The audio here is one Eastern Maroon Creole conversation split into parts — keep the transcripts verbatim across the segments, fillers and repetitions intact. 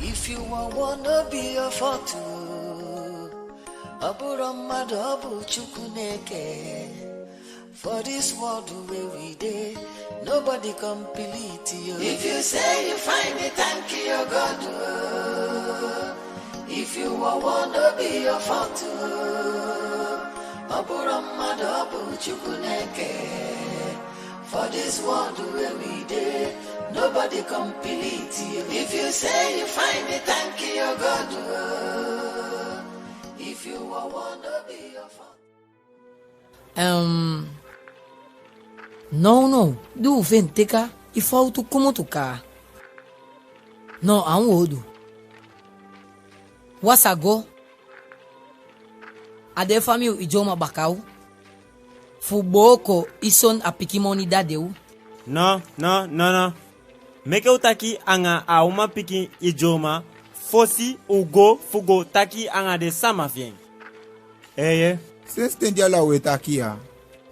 If you want, want no be your fault, oh. Ọ bụrụ mmadụ, ọ bụ Chukwu n'eke. For this world where we dey, nobody complete you. If you say you find the thank you, God, oh. If you want, want no be your fault, oh. Ọ bụrụ mmadụ, ọ bụ Chukwu n'eke. For this world where we dey, nobody complete you. If you say you find the thank you, God, oh. If you want, want no be your fault. Um, no, no. Du fen teka, i fowtu kumutu kaa. No, a wan woodu. Wasa go. A de famii Idyoma baka u. Fu booko i son a pikin moni da de u. No, no, no, no. Meke u taki anga a uman pikin Idyoma fosi u go fu go taki anga den sama fi en. Eeye. Sensi ten di ala u e taki ya,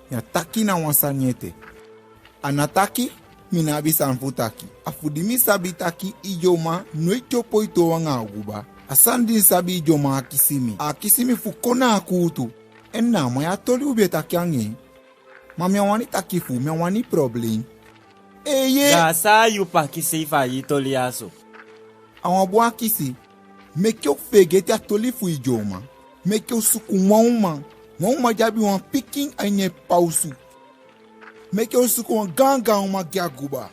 mi á taki ná wan sani ete. A ná taki mi ná abi sani fu taki. A fu di mi sabi taki Idyoma noiti o poi toow anga Aguba. A sani di mi sabi, Idyoma akisi mi. A akisi mi fu kon na a kuutu. En na a man ya toli u be taki anga en. Ma mi á wani taki fu, mi á wani problem. Eeye. Da san a yu pakisei fu a hii toli ya so? A wan bun akisi. Meke u feegete a toli fu Idyoma. Meke u suku wan uman. Wan uman di abi wan pikin a ini en pawsu. Meke u suku wan gaangaan uman gi Aguba.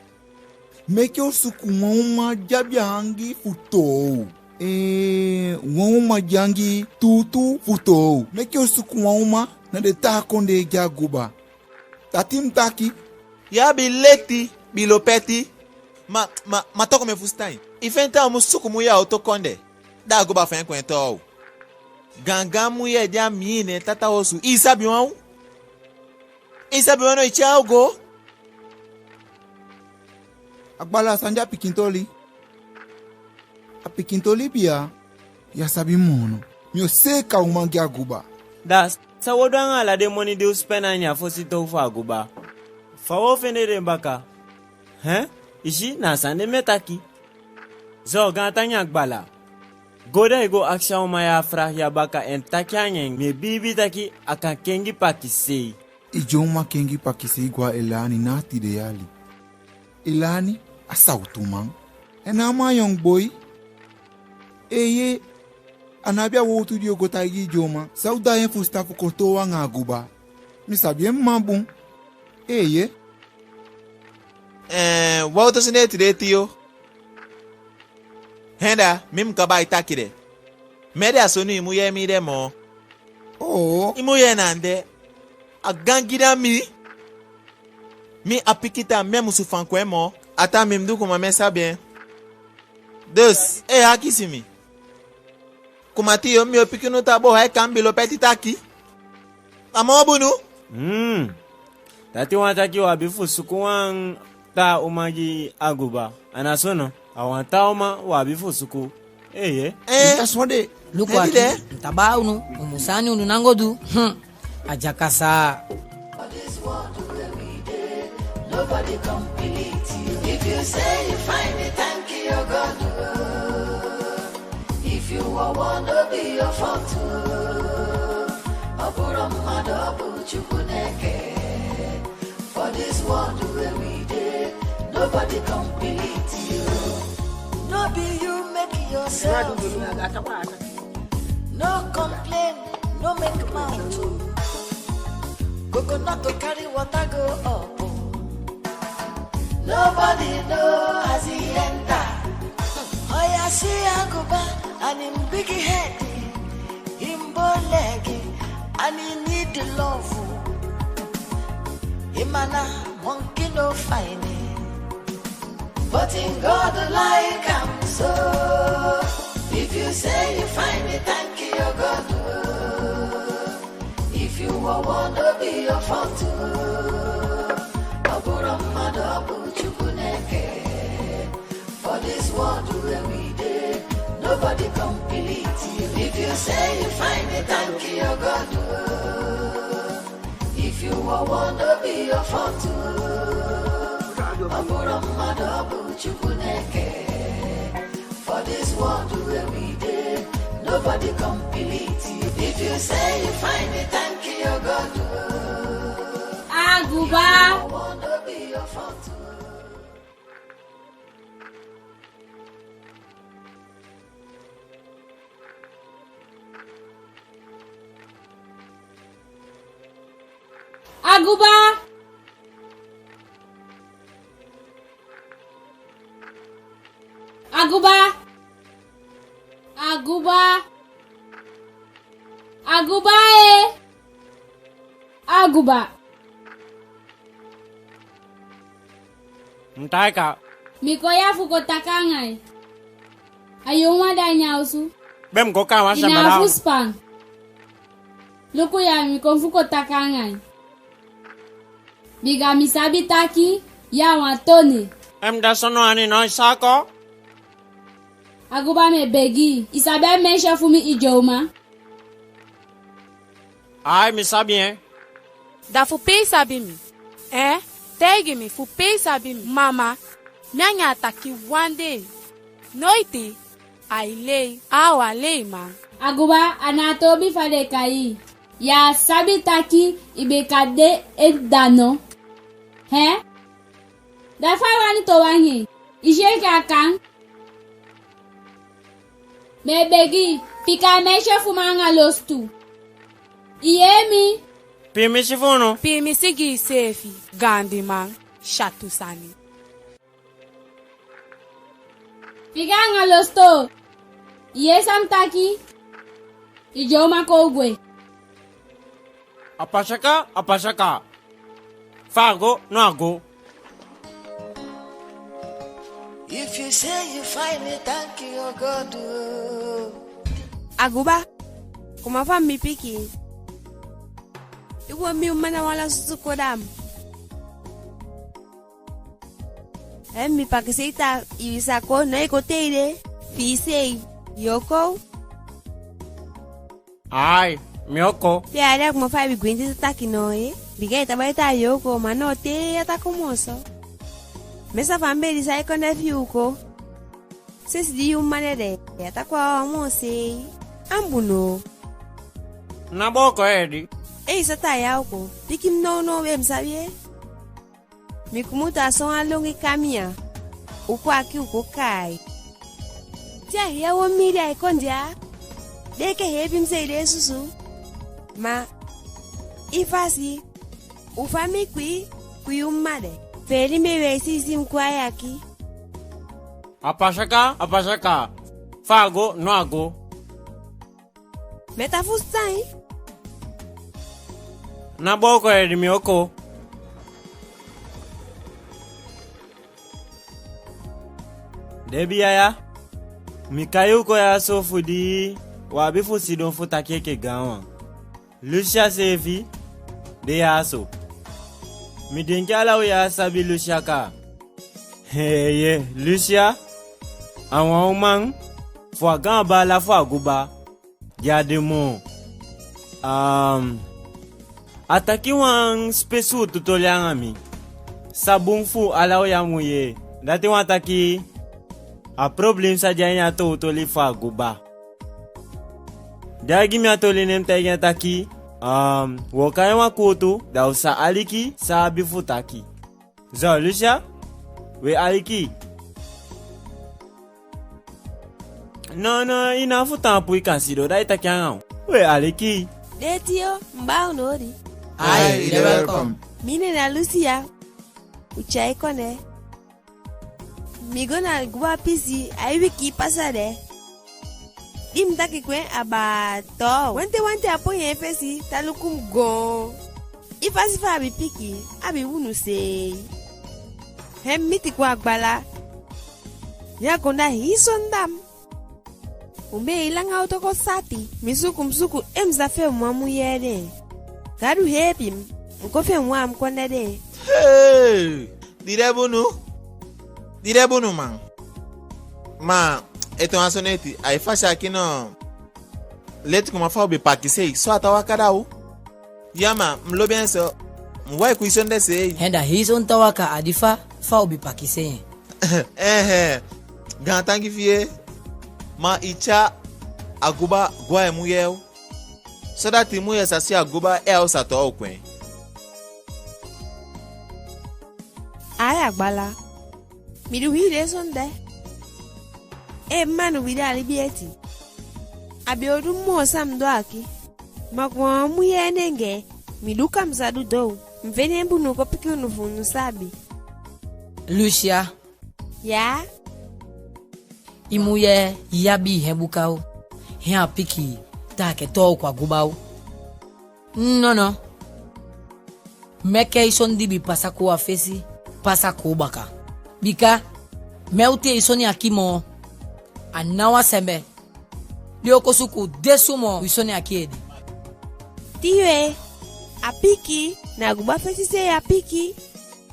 Meke u suku wan uman di abi a angii fu toow. Ee, wan uman di angii tuutuu fu toow. Meke u suku wan uman na den taa kondee gi Aguba. Dati mi taki. Yu abi leti, Bilopeti. Ma, ma, ma toku mi e fusutan i. I fende taki u mu suku mujee a oto kondee. Da Aguba fende en kon e toow. Gaangaan mujee di a mii ne en tata osu. I sabi wan u? I sabi wan no i tyai u go? Agbala, san de a pikin toli? A pikin toli bia, yu á sabi moo no. Mi o seeka uman gi Aguba. Da san u o du anga ala den moni di u sipen a ini a fosi toow fu Aguba? Fa u o fende den baka? Hen? I si, na a sani de mi e taki. Zo, gaantangi Agbala. Go da i go akisi a uman ya a vraag ya baka en taki anga en. Mi e biibi taki a kan kengi pakisei. Idyoma kengi pakisei go a Elani na a tide yali. Elani a sowtu man? En na a man yongu boi. Eeye, a ná abi a wowtu di yu o go taigi Idyoma. San u daai en fusutan fu kon toow anga Aguba? Mi sabi en mma bun. Eeye. Ee, wowtu sende tide eti yo. Hen da, mi mu kaba ai taki de. Mi de a sonu i mujee mii de moo. Oo. I mujee na ande. A gangi da mi. Mi a pikin taa mi e musu fan kon en moo. A taa mi mu du kuma mi e sabi en. Dus, ee akisi mi. Kuma ti yo mi o piki unu taa boo hai kan Bilopeti taki. A moo bunu. Hmm. Dati wani taki u abi fu suku wan taa uman gi Aguba. A ná so no? A wan taa uman u abi fu suku. Eeye. Ee. Luku aki, mi taa baa unu, u mu sani unu nango du. Hmm. A dyakasa. For this world where we dey, nobody complete you. If you say you find the thank you, God, oh. If you want, want no be your fault, oh. Ọ bụrụ mmadụ, ọ bụ Chukwu n'eke. For this world where we dey, nobody complete you. No be you make yourself. No complain, no make mouth o. Coconut to carry water go up o. Nobody know as e enter. Oya see Aguba and him big head, him bow leg, and he need love o. Him and a monkey no fine. But in God like am so. If you say you find the thank you, God, oh. If you want, want no be your fault, oh. Ọ bụrụ mmadụ, ọ bụ Chukwu n'eke. For this world where we dey, nobody complete you. If you say you find the thank you, God, oh. If you want, want no be your fault, oh. Ọ bụrụ mmadụ, ọ bụ Chukwu n'eke. For This world where we dey, nobody complete. If you say you find the tank, you go do. Aguba. Wanna be your fault. Aguba! Aguba! Aguba! Aguba e! Aguba. Mi taki a. Mi kon ya fu kon taki anga i. A yu uman de a ini a osu. Be mi go kai wan sama. I ná abi fu span. Luku ya, mi kon fu kon taki anga i. Bika mi sabi taki ya wan tone. Em da sono ani no i sako. Aguba, mi e begi i. I sabi a meisje fu mi, Ijeoma? Ai, mi sabi en. Da fu pe i sabi mi? Eh? Taigi mi fu pe i sabi mi. Mama, mi anga en á taki wan dei. Noiti. Ai lei, a wan leiman. Aguba, a ná a toobi fa den e kai i. Ya sabi taki i be kan de en dda no? Hen? Da fa i wani toobi anga en? I si enke a kan? Mi e begi i, fika a meisje fu mi anga losutu. I yee mi? Piimisi fu unu. Piimisi gi iseefi, gaandiman, syatu sani. Fika anga losutu. I yee san mi taki? Ijeoma, kon u gwe. A pasa kaa, a pasa kaa. Fa a go, no a go. If you say you find a tank, you go do. Aguba, kuma fa mi pikin. I go mi uman na wan la susu kodam. En mi pakisei ta i wisa kon, no i kon tei de. Fi i sei, yo kon. Ai, mi o kon. Te a de a kuma fa i be gwenti taki no, e. Bika i ta bai ta yo kon, ma no te a ta kon moo so. Mi sa fa mi be disa i kon de fi i kon. Sensi di i uman dede, ya ta kon a wan moo sei. An bun no. Na booko edi. Ei, sa ta ya o kon. Piki mi nownow, be mi sabi e. Mi kumutu a so wan longi kamian. U kon aki u kon kai. Te a hii a womi di ai kon de ya, den enke heepi mi sei de susu. Ma i fasi, u fa mi kwii, kwii u mma de. Feeli mi e weisi i si mi kon a i aki. A pasa kaa, a pasa kaa. Fa a go, no a go. Mi ta fusutan i. Na booko edi, mi o kon. Debi yaya, mi kai u kon ya so fu di u abi fu sidon fu taki enke gaanwan. Lucia seefi de ya so. Mi denki ala u ya sabi Lucia kaa. Eeye, Lucia a wan uman fu a gaan baala fu Aguba. Di á de moo. Am, a taki wan sipesi suutu toli anga mi. Sa bun fu ala u ya mu yee. Dati wani taki a problem sa de a ini a towtoli fu Aguba. Di a gi mi a toli, ne mi taigi en taki, am, wo kai wan kuutu, da u sa aliki san a abi fu taki. Zo, Lucia, we aliki. No, no, i ná abi fu taampu, i kan sidon, da i taki anga u. We aliki. Deti yo, mi baa u nodi. Ai, i de welkom. Mi nen na Lucia. U tyai kon de. Mi go na Aguba pisi a wiki pasa de. Di mi taki gwe, a baa too. Wante wante a poi en fesi, ta luku mi goon. I fasi fa a be piki, a be wunu seei. Hen mi miti kon a gbala. Ya kon da hii sonda mi. U be e langa u toko sati. Mi suku, mi suku, en mi sa fende wan mujee de. Gadu heepi mi, mi kon fende wan a mi kondee de. Hei! Di de bunu. Di de bunu, man. Ma, ete wan soneti, a i fasi aki no. Leti kuma fa u be pakisei, so a ta waka da u. Ya ma, mi lobi en so. Mi wai ku i sonde sei. Hen da hii son ta waka a di fa, fa u be pakisei en. Ehe. Gaantangi fi i. Ma i tyai Aguba go a i mujee o, sodati i mujee sa si Aguba e a osu a toon u ku en. Ai, Agbala. Mi du hii dee soni de. Ee mma, nu bidi a libi eti. A be o du moo san mi du aki. Ma ku wan mujee nenge, mi du ka mi sa du doo. Mi fende en bunu kon piki unu fu unu sabi. Lucia. Ya? I mujee ya abi i hen buka o. Hen a piki i, taki e toon u ku Aguba o. Nono. Meke i soni di be pasa koo a fesi pasa koo baka. Bika mi á o tei i soni aki moo. A ná wan sembe di o kon suku u de sumo i soni aki ede. Tiyo e, a piki, na Aguba fesi seei a piki.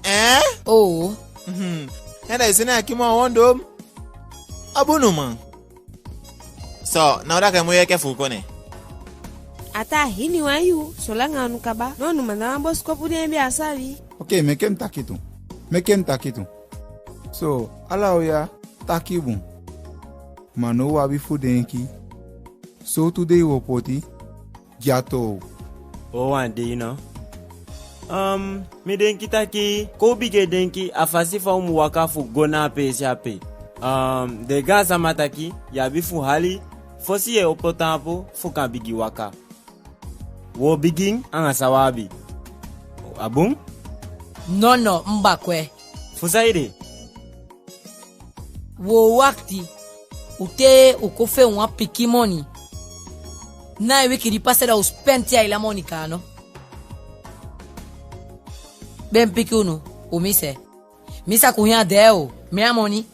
Ee? Oo. Mhm. Hen da i soni aki moo a woon doo. A bunu, man. So, na u daka i mujee enke fu u kon ne? A taa hiniwan yuu, solanga unu kaba, noo unu manda wan bosikopu di en be á sabi. Okei, meke mi taki tu. Meke mi taki tu. So, ala u ya taki bun. Ma now u abi fu denki sowtu dei u o poti gi a toow. Oo, wan dei no. Um, mi denki taki, kon u bigin e denki a fasi fa u mu waka fu go na a peesi ape. Um, den gaansama taki, yu abi fu hali fosi yu e opo taampu fu kan bigin waka. U o bigin anga san u abi. A bun? Nono, mbakwe. Fu saide? U o wakiti u te u kon feni wan pikin moni. Na a wiki di pasa da u sipenti a ala moni kaa no. Be mi piki unu, u mise. Mi sa ku hen a dee o, mi a moni.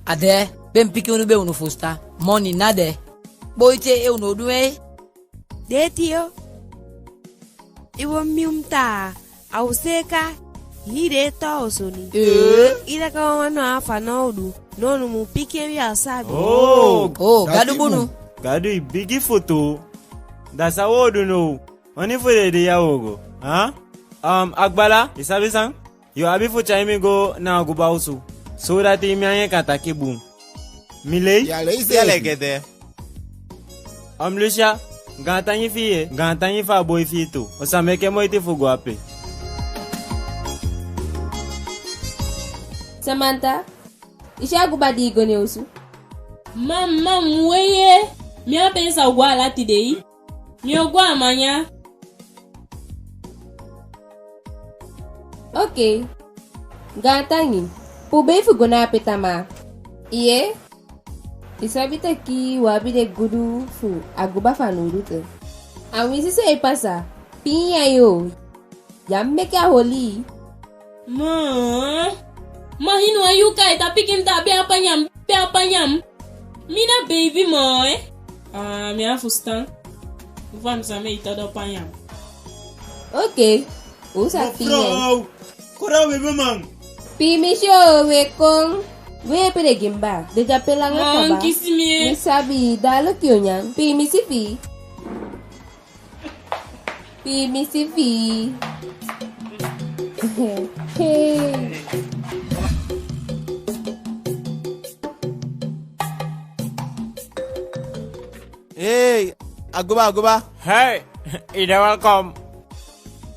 A dee, be mi piki unu be unu fusutan. Moni ná de. Boiti e, unu o du en. Dee tiyo. I won mi u mu taa, a u seeka, hii dee too soni. Ee? I daka wan wan no a fanowdu, noo unu mu piki en wi á sabi. Oo. Oo, Gadu bunu. Gadu i bigi futu. Da san u o du now? Oni fu dede ya u o go. Ha? Um, Agbala, i sabi san? Yu abi fu tyai mi go na Aguba osu, sodati mi anga en kan taki bun. Mi lei? Ya lei seefi. Yaa lei kete. Om Lucia, gaantangi fi i, gaantangi fu a boi fi i tu. U sa meke moiti fu go ape. Samantha, i si Aguba di i go ne en osu? Mam, mam, weye. Mi á pensa u go ala tide. Mi o go a manya. Okei. Gaantangi. Poobei fu go na ape tamaa. Iya? I sabi taki u abi den gudu fu Aguba fanowdu tu. A winsi san e pasa, pii ya yo. Ya meke a holi. Ma, ma hiniwan yuu kai ta pikin ta be a panyam, be a panyam. Mi na beibi moo, eh? Ah, mi á fusutan. Fa mi sa meke i ta du panyam. Okei. U sa pii en. Mevrouw, kon da u beibi man. Piimisi o, we kon. We pe de gimba. De de ape langa kaba. Man, kisi mi, eh. Mi sabi, da luku yu nyan. Piimisi fi i. Piimisi fi i. Hey. Hey, Aguba, Aguba. Hey, i de welkom.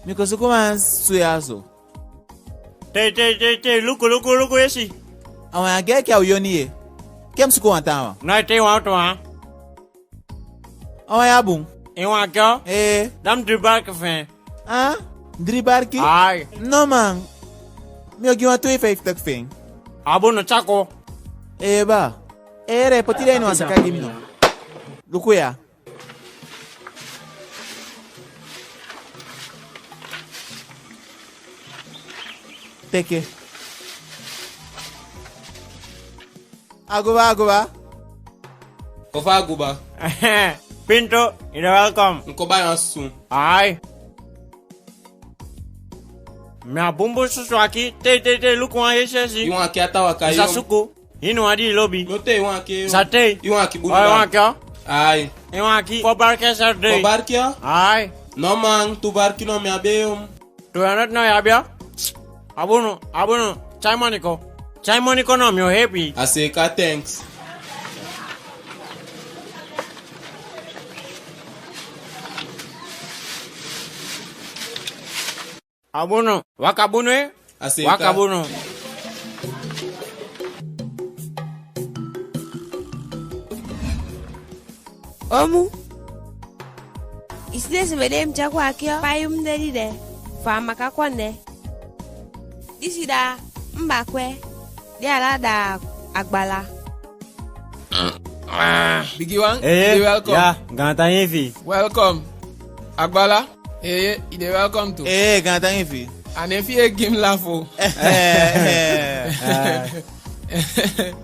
Mi kon suku wan sowtu ya so. Tei, tei, tei, tei, luku, luku, luku, yesi. A wan ya gei enke a u yoni ye. Ke mi suku wan taawan. Nai, tei wan tu, ha? A wan ya bun. I wani a kyo? Ee. Da mi dii barki fi en. Ah? Dii barki? Ai. No man. Mi o gi wan twee vijftig fi en. A bun, no, tyai kon. Ee baa. Ee, poti den ini wan saka gi mi no. Luku ya. Teke. Aguba, Aguba. Kofa Aguba. Pintu, i de welkom. Nko bai wan susu. Ai. Mi a bunbun susu aki, tei, tei, tei, luku wan yesi yesi. I wani a kyo a taawan kai? I sa suku. Ini wan di i lobi. No tei, i wani a kyo. Sa tei. I wani a kyo bunu. Ai, i wani a kyo. Ai. I wani a kyo. Fo barki a sa tei. Fo barki a? Ai. No man, tu barki no mi abi. Tu ya noti no ya abi. A bunu, a bunu. Tyai moni kon. Tyai moni kon no, mi o heepi. A seeka, thanks. A bun no. Waka bun no, e? A seeka. Waka bun no. Omu, i si den sembe di mi tyai kon aki, pai u mu de di de, fu a maka kon de. Disi da Mbakwe, di ala da Agbala. Bigiwan, ee, i de welkom. Ya, gaantangi fi i. Welkom. Agbala, ee, i de welkom tu. Ee, gaantangi fi i. A nen fi i e gi mi lafu. Ee, ee, ee.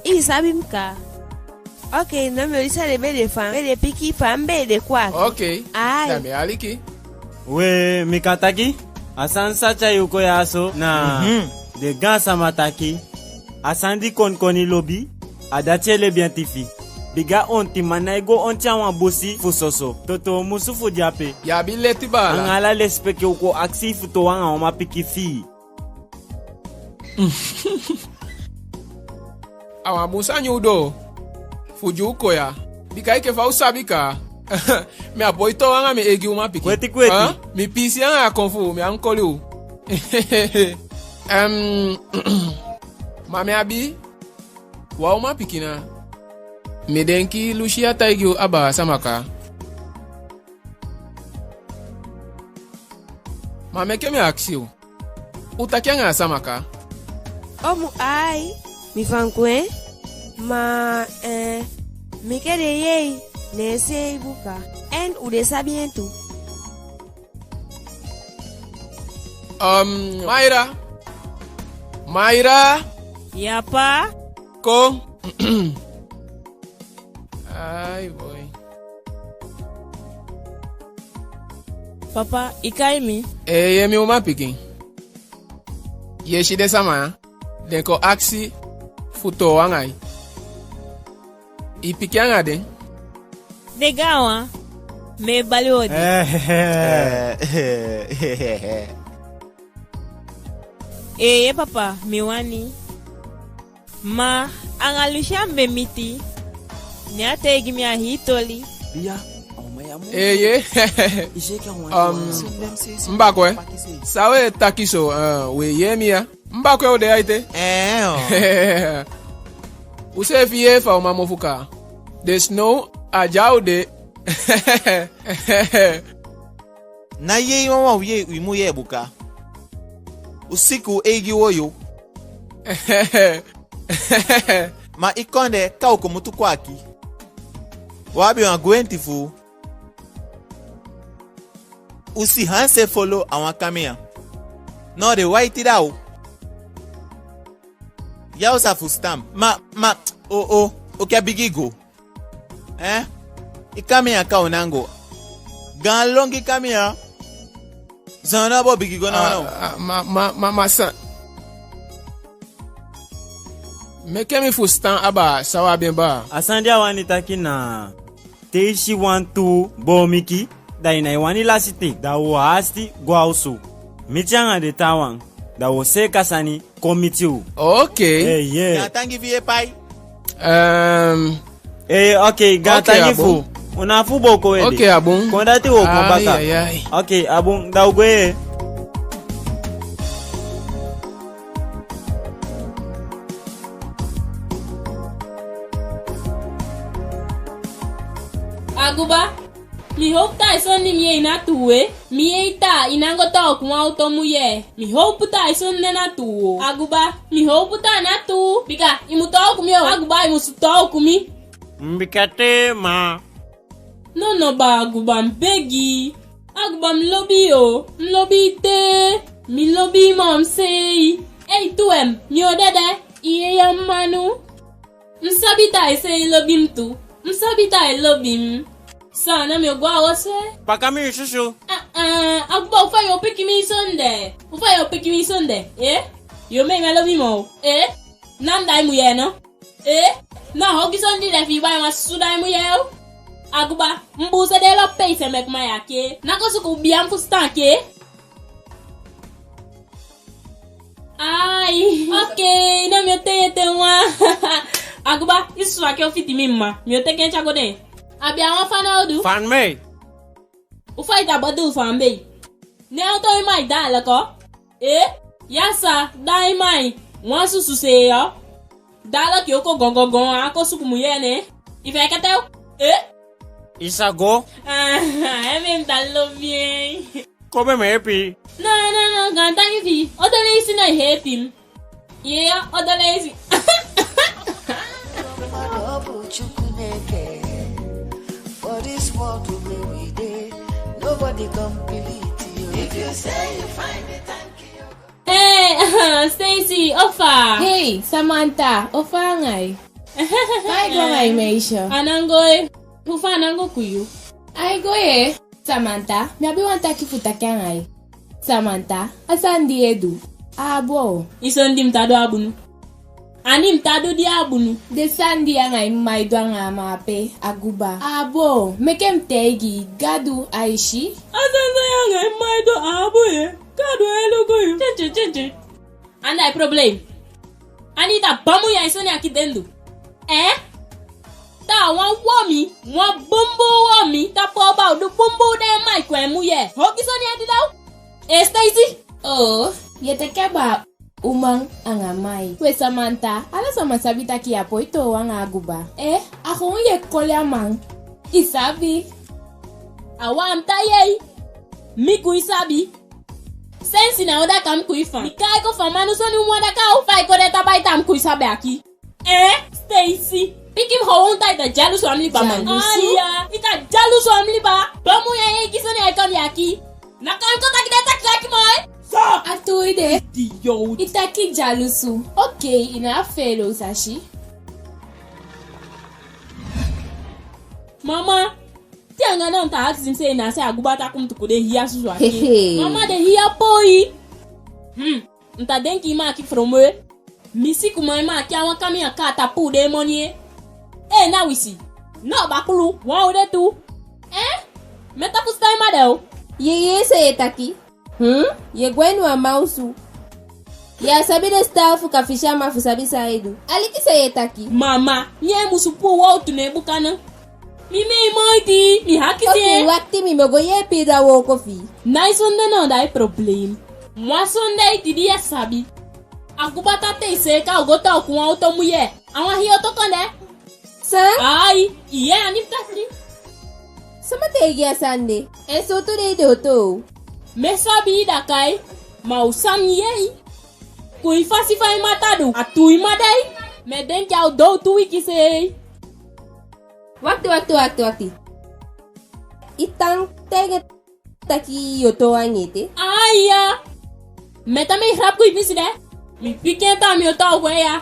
I sabi mi kaa. Okei, noo mi o disa den bee fa mi bee de piki, fa mi bee de kon aki. Okei. Ai. Da mi e aliki. We, mi kan taki, a sani sa tyai u kon ya so na, mhm, den gaansama taki a sani di konikoni lobi, a dati e lebi en tifi. Biga ontiman nái go onti a wan busi fu soso. Toto musu fu de ape. I abi leti, baala. Anga ala lesipeki, u kon akisi i fu toow anga umanpikin fi i. A wan bun sani u du fu di u kon ya. Bika enke fa u sabi kaa, mi á poi toow anga mi eigi umanpikin. Kweti kweti. Ah, mi piisii anga a kon fu u, mi á koli u. Em, ma mi abi wan umanpikin na. Mi denki Lucia taigi u abaa a sama kaa. Ma meke mi akisi u. U taki anga a sama kaa? Omu, ai, mi fan ku en. Ma, eh, mi kee den yei, ne en seei buka. En u de sabi en tu. Um, Mayra. Mayra. Ya, pa. Kon. Ai, boi. Papa, i kai mi? Eeye, mi umanpikin. Ye si den sama ya, den kon akisi fu toow anga i. I piki anga den? Den gaanwan, mi e bali odi. Eeye, papa, mi wani. Ma anga Lucia mi be miti, ne a taigi mi a hii toli. Eeye. Um, Mbakwe, san we taki so, uh, we yee mi ya. Mbakwe, u de ya ete? Eh, oh. U seefi yee fa u man mofu kaa. Den snow a di a u de. Na yei wawan u yei u mujee buka. U siki u eigi wojo. Ma i kondee kaa u komoto kon aki. U abi wan gwenti fu u. U si hanse folo a wan kamian. Noo den waiti da u. Ya u sa fusutan. Ma, ma, o, o, u ke bigi go. Eh? I kamian kaa u nango. Gaan longi kamian. San na bo bigi go na. Ah, no, ah, ma, ma, ma, ma san. Meke mi fusutan abaa san u abi en baa. A san di a wani taki na, te i si wantu boomiki, da i nái wani lasi ten, da u o hasiti go a osu. Miti anga den taawan, da u o seeka sani kon miti u. Okei. Eeye. Gaantangi fi i, pai. Ehm. Ee, okei, gaantangi fu. U ná fu booko u ede. Okei, a bun. Kon dati u o kon baka. Ai, ai, ai. Okei, a bun, da u gwe. Aguba, mi howpu taa i soni mi yei na tuu we. Mi yei taa i nango toow ku wan oto mujee. Mi howpu taa i soni na tuu o. Aguba, mi howpu taa na tuu. Bika i mu toow ku mi o. Aguba, i musu toow ku mi. Mbika te ma. Nono baa Aguba, mi begi. Aguba, mi lobi i o. Mi lobi i te. Mi lobi i moo mi seei. Ei, tuwe mi. Mi o dede. I yei a mi manu. Mi sabi taa i seei lobi mi tu. Mi sabi taa i lobi mi. San na, mi o go a osu e. Paka mi susu. Ah, ah, Aguba, u fa yo piki mi soni de? U fa yo piki mi soni de? Eh? Yo meke mi á lobi i moo. Eh? Na mi da i mujee no? Eh? Na ogii soni di de fi i bai wan susu da i mujee o. Aguba, mi buuse de lo peesi e meke mi ya ke. Na kon suku biya mi fusutan ke. Ai, okei, na mi o tei ete wan. Aguba, i susu aki o fiti mi mma. Mi o teke en tyai go de. Abi a wan fanowdu. Fan mei. U fa i ta badu fan mei. Ne o to i mai daaloko. Eh? Yasa, da i mai. Wan susu se yo. Daaloko yo ko gongongon, a ko suku mujee ne. I fekete o. Eh? I sa go. Ah, e mi ta lobi en. Kon be mi yeepi. No, no, no, gaantangi fi i. O to leisi na i yeepi mi. Ye, o to leisi. For this world wey we dey, nobody complete you. If you say you find the tank, you go. Hey, Stacy, o fa? Hey, Samantha, o fa anga i? Fa ai go anga i, meisje? A nango e. U fa, a nango ku yu? Ai go e. Samantha, mi abi wan taki fu taki anga i. Samantha, a sani di ye du, a bun o. I soni di mi ta du a bunu. Andi mi ta du di a bunu. Den sani di yu anga i mma e du anga a man ape, Aguba. A bun o, meke mi taigi i, Gadu ai si. A sani san yu anga i mma e du, a bun ye. Gadu e luku yu. Tye, tye, tye, tye. Anda i problem? Andi i ta bamu ya i soni aki dendu. Eh? Da a wan womi, wan bunbun womi, ta pooba u du bunbun dee mai kon en mujee. Ogii soni e dida u. Eh, Stacy? Oh, ye taki abaa uman anga mai. We Samantha, ala sama sabi taki ya poi toow anga Aguba. Eh, a kon ye koli a man. I sabi. A wan mi ta yei. Mi ku i sabi. Sensi na o daka mi ku i fan. Mi kai ko fan manu soni u mu a daka u fa i ko de ta bai ta mi ku i sabi aki. Eh, Stacy. Piki mi ho won ta i ta dyalusu a mi liba man. Dyalusu? Aya, i ta dyalusu a mi liba. Bamu ya ye gi soni ai kon de aki. Na kan ko taki de taki aki moi. So. A tuu i de. Idiot. I taki dyalusu. Okay, i na a felo sasi. Mama. Te anga na u ta akisi mi se na se Aguba ta kumutuku de hia susu aki. Hehe. Mama de hia poi. Hmm. Mi ta denki i man aki from we. Mi si kuma i man aki a wan kamian kaa ta puu dee moni e. Eh, na wisi. No bakulu, wan u de tu. Eh? Mi ta fusutan i man de o. Ye yee san ye taki. Hmm? Ye gwe a ini wan man osu. Ya sabi den sitaafu kan fisi a man fu sabi san ai du. Aliki san ye taki. Mama, mi e musu puu wowtu ne buka na. Mi mei moiti, mi hakisi en. Okay, wakiti, mi mu go yeepi i du a wooko fi i. Nái sonde no da i problem. Wan sonde iti di ya sabi. Aguba ta tei seeka u go toow ku wan oto mujee. A wan hii oto kon de. San? Ai, i yee a nen mi taki. Sama taigi i a sani de? En sowtu dei den o toow? Mi sabi i daka i, ma u sani yei. Ku i fasi fa i man ta du, a tuu i man dei. Mi denki a o doo tu wiki seei. Wakiti, wakiti, wakiti, wakiti. I tan taigi en taki yo toow anga en ete? Aya! Mi ta mi hap ku i pisi de. Mi piki en taa mi o toow gwe ya.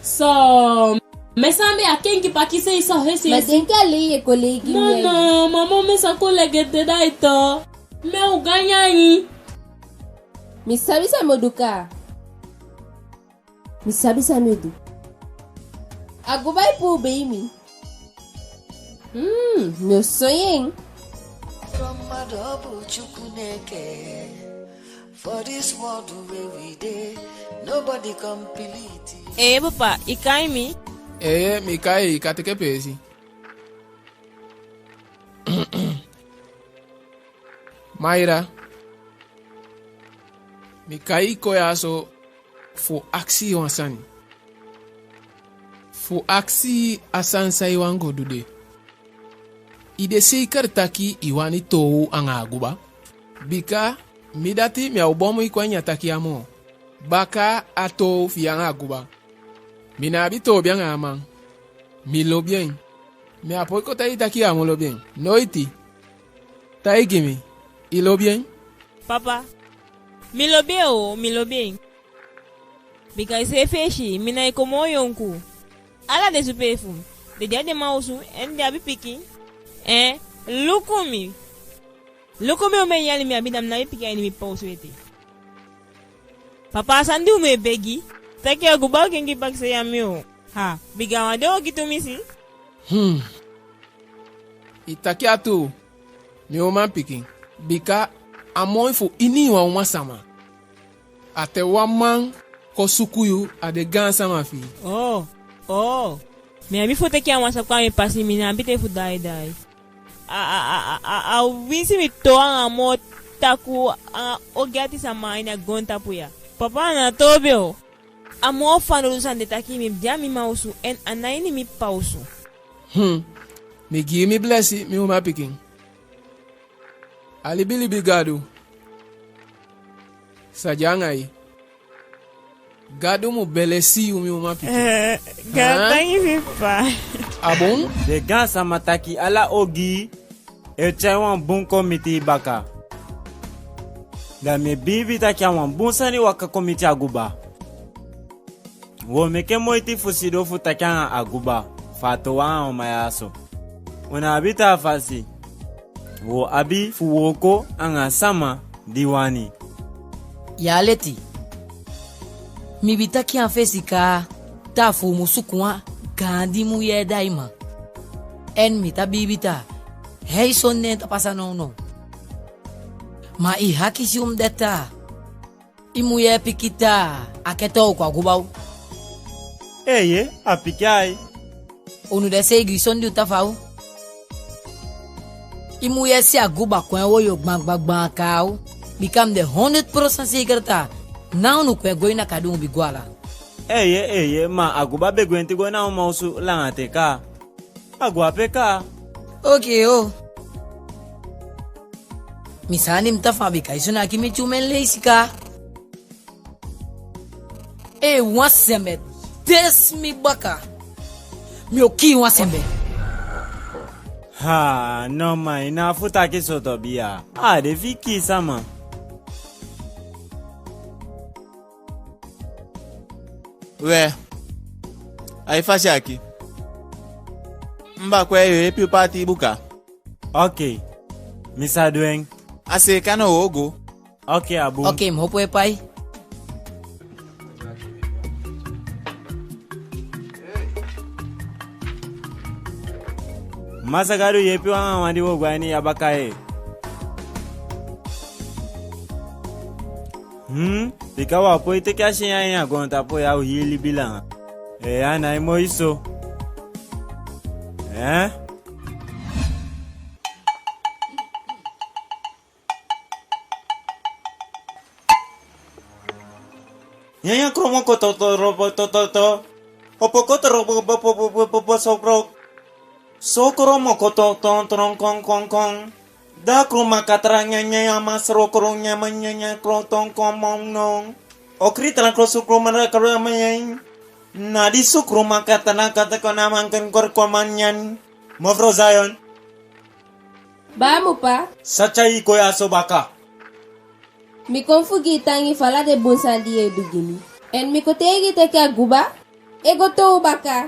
So, mi sa mi a kenki pakisei so hesi. Ma denki a lei ye kon lei gi mi. No, no, mama, mi sa kon lei gi en ete da i toow. Mi o ganyan i. Mi sabi san mi o du kaa. Mi sabi san mi o du. Aguba e puu bei mi. Hmm, mi o soi en. Ee, papa, i kai mi? Ee, mi kai i, kan teke peesi. Maira, mi kai i kon ya so fu akisi i wan sani. Fu akisi i a sani san i wani go du de. I de seikali taki i wani toow anga Aguba? Bika mi dati mi á o bumui kon a ini a taki ya moo. Baka a toow fi i anga Aguba. Mi ná abi toobi anga a man. Mi lobi en. Mi á poi kon taigi i taki i á mu lobi en. Noiti. Taigi mi, i lobi en? Papa, mi lobi en o, mi lobi en. Bika i seefi e si, mi nái kon moo yonku. Ala den supee fu mi, den de a den man osu, en den abi pikin. Eh, luku mi. Luku mi, omen yali mi abi, da mi ná abi pikin a ini mi papa osu ete. Papa, a sani di u mu e begi, taki Aguba o kenki pakisei a mi o. Ha, bika a wan dei ogii tumisi. Hmm. I taki a tuu, mi umanpikin, bika a moi fu inii wan uman sama. A te wan man kon suku yu, a de gaansama fi i. Oo, oo. Mi abi fu teke a wan saka a mi pasi, mi ná abi ten fu daai daai. A, a, a, a, a, a winsi mi toow anga a moo takuu anga ogii ati sama a ini a goontapu ya. Papa, a ná toobi o. A moo fanowdu sani de taki mi mu de a mi mma osu, en a ná ini mi ppa osu. Hmm. Mi gi i mi blesi, mi umanpikin. A libilibi Gadu sa de anga i. Gadu mu belesi yu, mi umanpikin. Eh, gaantangi, ppa. A bun? Den gaansama taki ala ogii e tyai wan bun kon miti i baka. Da mi e biibi taki a wan bun sani waka kon miti Aguba. Wo meke moiti fu sidon fu taki anga Aguba fu a towe anga u man ya so. U ná abi taa fasi. Wo abi fu wooko anga sama di wani. Ya leti. Mi bi taki a fesi kaa taa fu u mu suku wan gaandi mujee da i man. En mi ta biibi taa hei soni ne en ta pasa nownow. Ma i hakisi u mu de taa. I mujee piki taa a ketoo u kon Aguba o. Eeye, a piki ai. U nu de seigi soni di u ta fa o. I mujee si Aguba kon e wojo gbangbangban kaa o. Bika mi de hondeti prosent seikeli taa na u nu kon e go ini a kadi u mu bi go ala. Eeye, eeye, ma Aguba be gwenti go na u man osu langa ten kaa. A go ape kaa. Okei o. Mi sani mi ta fa bika i soni aki mi tyumen leisi kaa. Ee, wan sembe tesi mi baka. Mi o kii wan sembe. Ha, no man, i ná a fu taki so to biya. A de fi i kii sama. We, a i fasi aki. Mi baka, we, yu o yeepi u paati i buka. Okei, mi sa du en. A seeka no, wo go. Okei, a bun. Okei, mi hopo e pai. Masa Gadu yeepi u anga wan di wo go a ini ya baka, ee. Hmm, bika wo á poi teke a syen ya ini a goontapu ya u hii libi langa. Ee, a nái moi so. Ee? Nyanya kromo kototo robo tototo. Opo kotoro bo bo bo bo bo bo bo sokro. Sokro mo koto ton tron kon kon kon. Da kroma katra nyanya ya masro kro nyama nyanya kro ton kon mon non. Okri tran kro sukro mara kro manyan. Na di sukro makatra kata kona manken kor kon manyan. Mevrouw Zion. Baa, Mupa. San tyai i kon ya so baka? Mi kon fu gi i tangi fu ala den bun sani di yu e du gi mi. En mi kon taigi i taki Aguba e go towe u baka.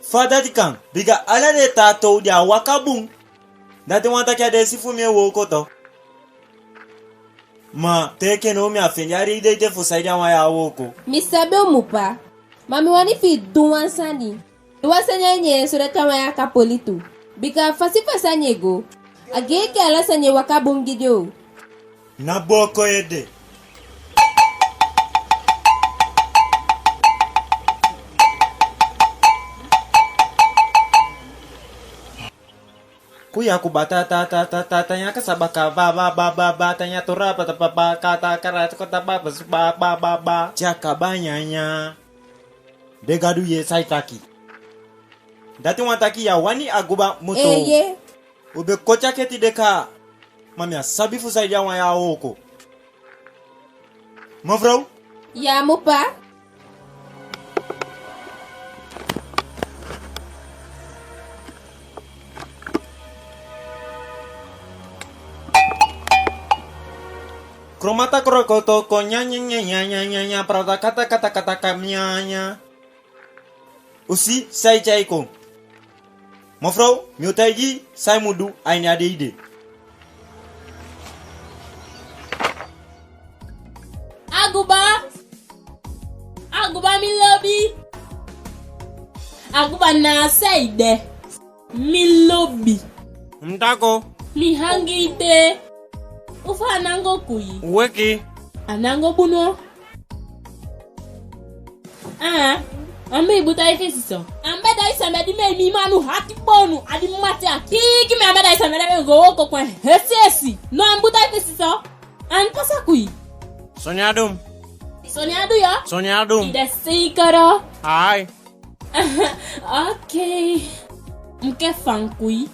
Fa dati kan? Bika ala den taa towe di á waka bun. Dati wani taki a deesi fu mi e wooko to. Ma te enke now mi á fende a reide ete fu saide a wan ya á wooko. Mi sabi o, Mupa. Ma mi wani fi i du wan sani. Du wan sani a ini en sodati a wan ya kan poli tu. Bika a fasi fa sani e go, a gei enke ala sani e waka bun gi den o. Na booko ede. Kuya ku ba ta ta ta ta ta ta nya kasa ba ka ba ba ba ba ba ta nya tora ba ta ba ba ka ta kara ta ko ta ba ba su ba ba ba ba. Jaka ba nya nya. Be Gadu yee san i taki. Dati wani taki ya wani Aguba mu towe. Eeye. U be koti a keti de kaa. Ma mi á sabi fu saide a wan ya á wooko. Mevrouw? Ya, Mupa. Kromata krokoto ko nya nya nya nya nya nya nya prata kata kata kata ka nya nya. U si san i tyai kon. Mevrouw, mi o taigi i san i mu du a ini a dei de. Aguba! Aguba, mi lobi! Aguba, na a saide. Mi lobi. Ntako. Mi hangii te. Ufa a nango kui. Weki. A nango bunu. Aa, a mi be buta i fesi so. A mi be dai sembe di mi e mi manu hati bonu, a di mati a kiki mi a mi be dai sembe di mi e go wooko kon hesi hesi. No, a mi buta i fesi so. San pasa ku i? Soni a du mi. Soni a du yu? Soni a du mi. I de seikoro? Ai. Okei. Mi ke fan ku i.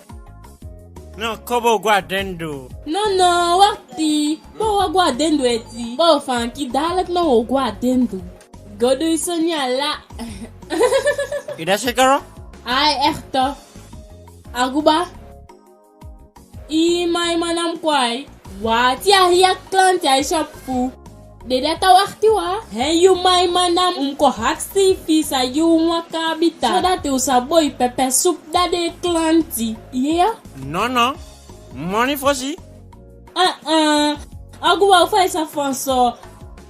No, kon, bo go a dendu. No, no, wakti. Bo wa go a dendu eti. Bo fan ki, daaliki no wo go a dendu. Go du i soni ala. I de seikoro? Ai, echt. Aguba. I maiman na mi kon ai. Wati, a hii klanti a i shop fu. Den data wakti wan. Hei, yu maiman na mi kon akisi i fi i sa gi u wan kaabita. So dati u sa boi pepe supu da den klanti. Iya. No, no. Moni fosi. Ah, ah. Aguba, fa i sa fan so?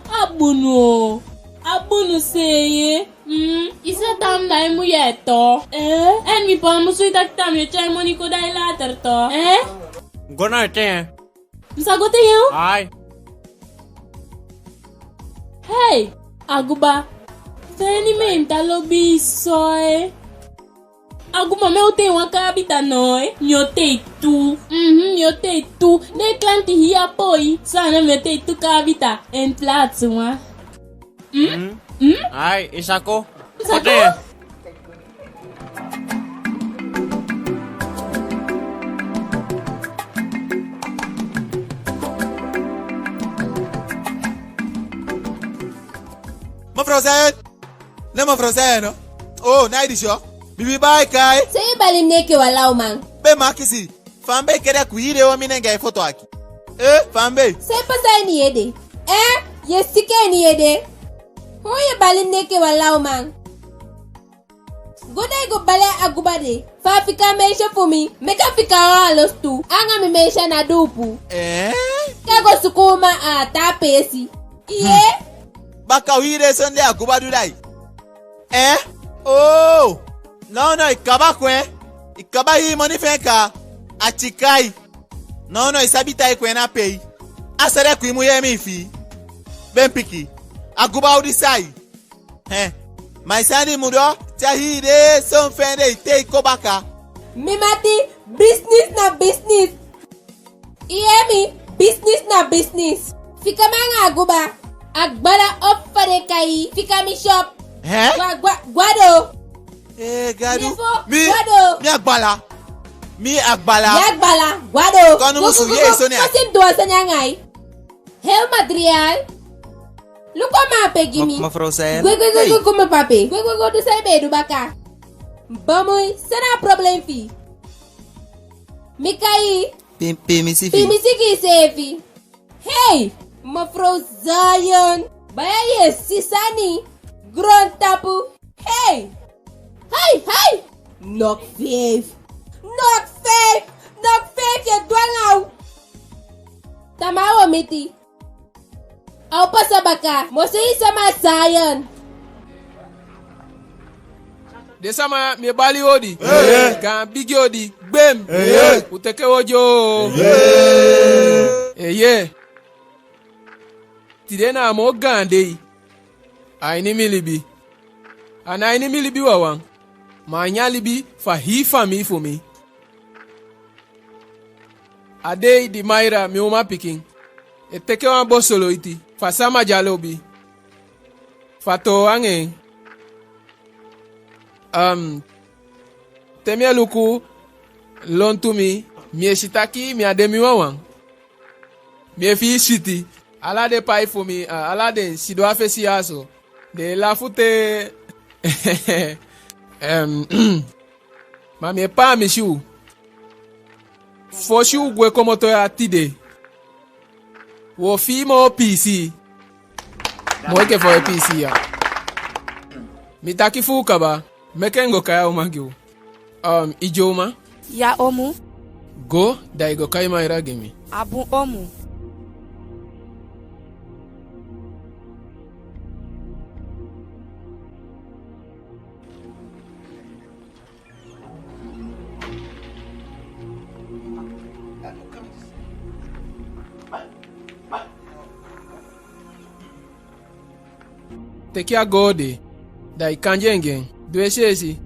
A bunu o. A bunu seei. Mm, i sa tan da i mujee to. Eh? En mi poi musu i taki taa mi e tyai moni kon da i later to. Eh? Go na i ten. Mi sa go ten yu? Ai. Hei, Aguba. Feni mi, mi ta lobi i so, eh. Aguba, mi o ten wan kaabita no, eh. Mi o ten tu. Mhm, mi o ten tu. Den klanti hii a poi. San na, mi o ten tu kaabita. En plaats wan. Hmm? Hmm? Ai, i sa kon. I sa kon. Oké. Mevrouw Zion. Nee, mevrouw Zion, no. Oh, na i disi o. Bibi bai kai. San i bali mi enke wan lawman? Be makisi. Fa mi be kede ku i de, o mi nenge ai foto aki. Eh, fa mi be. San pasa a ini i ede? Eh, ye siki a ini i ede? Hoi, ye bali mi enke wan lawman. Go da i go bali a Aguba de. Fa a fika a meisje fu mi, meke a fika a wan lostu. Anga mi meisje na duupu. Eh? Ka go suku uman a taa peesi. Iye. Hmm. Baka wi de sondee Aguba du da i. Eh? Oh! Nownow i kaba kwe. I kaba hii moni fi en kaa. A tiki i. Nownow i sabi tai kwe na pei. A sede ku i mu yee mi fi i. Be mi piki. Aguba, u di sai. He. Ma i sani mu doo, te a hii de so mi fende i te i kon baka. Mi mati, bisinisi na bisinisi. I yee mi, bisinisi na bisinisi. Fika mi anga Aguba. Agbala, opo fa den e kai i, fika mi shop. Hè? Gwa, gwa, gwa doo. Ee, Gadu. Mi, mi Agbala. Mi Agbala. Mi Agbala, gwa doo. Kon u musu yee soni a. Fosi mi du wan sani anga i. Heel materiaal. Luku a man ape gi mi. Mevrouw Sayen. Gwe, gwe, gwe, gwe, kon mi papi. Gwe, gwe, go du san i be e du baka. Bamoi, san na a problem fi i? Mi kai i. Pi, pimisi fi i. Pimisi gi iseefi. Hei, mevrouw Sayen. Baya, ye si sani. Goontapu. Hei. Hei, hei. Nog vijf. Nog vijf. Nog vijf, ye dwanga u. Tamaa wo miti. A o pasa baka, mi o soi i sama a Sayen. Den sama ya, mi e bali odi. Eeye. Gaan bigi odi, gbem. Eeye. U teke odi o. Eeye. Eeye. Tide na a moo gaan dei a ini mi libi. A ná ini mi libi wawan, ma a ini a libi fu a hii famii fu mi. A dei di Mayra, mi umanpikin, e teke wan bosoloiti fu a sama di a lobi, fu a toow anga en. Am, te mi e luku lontu mi, mi e si taki mi á de mi wawan. Mi e fii switi. Ala den pai fu mi, a, ala den sidon a fesi ya so, den e lafu te. Em, ma mi e paamisi u. Fosi u gwe komoto ya tide, wo fii moo piisii. Moo enke fa u e piisii ya. Mi taki fu u kaba, meke mi go kai a uman gi u. Um, i dyooma? Ya, omu. Go, da i go kai Mayra gi mi. A bun, omu. Teke a goon de, da i kandi en gi en. Du esi esi.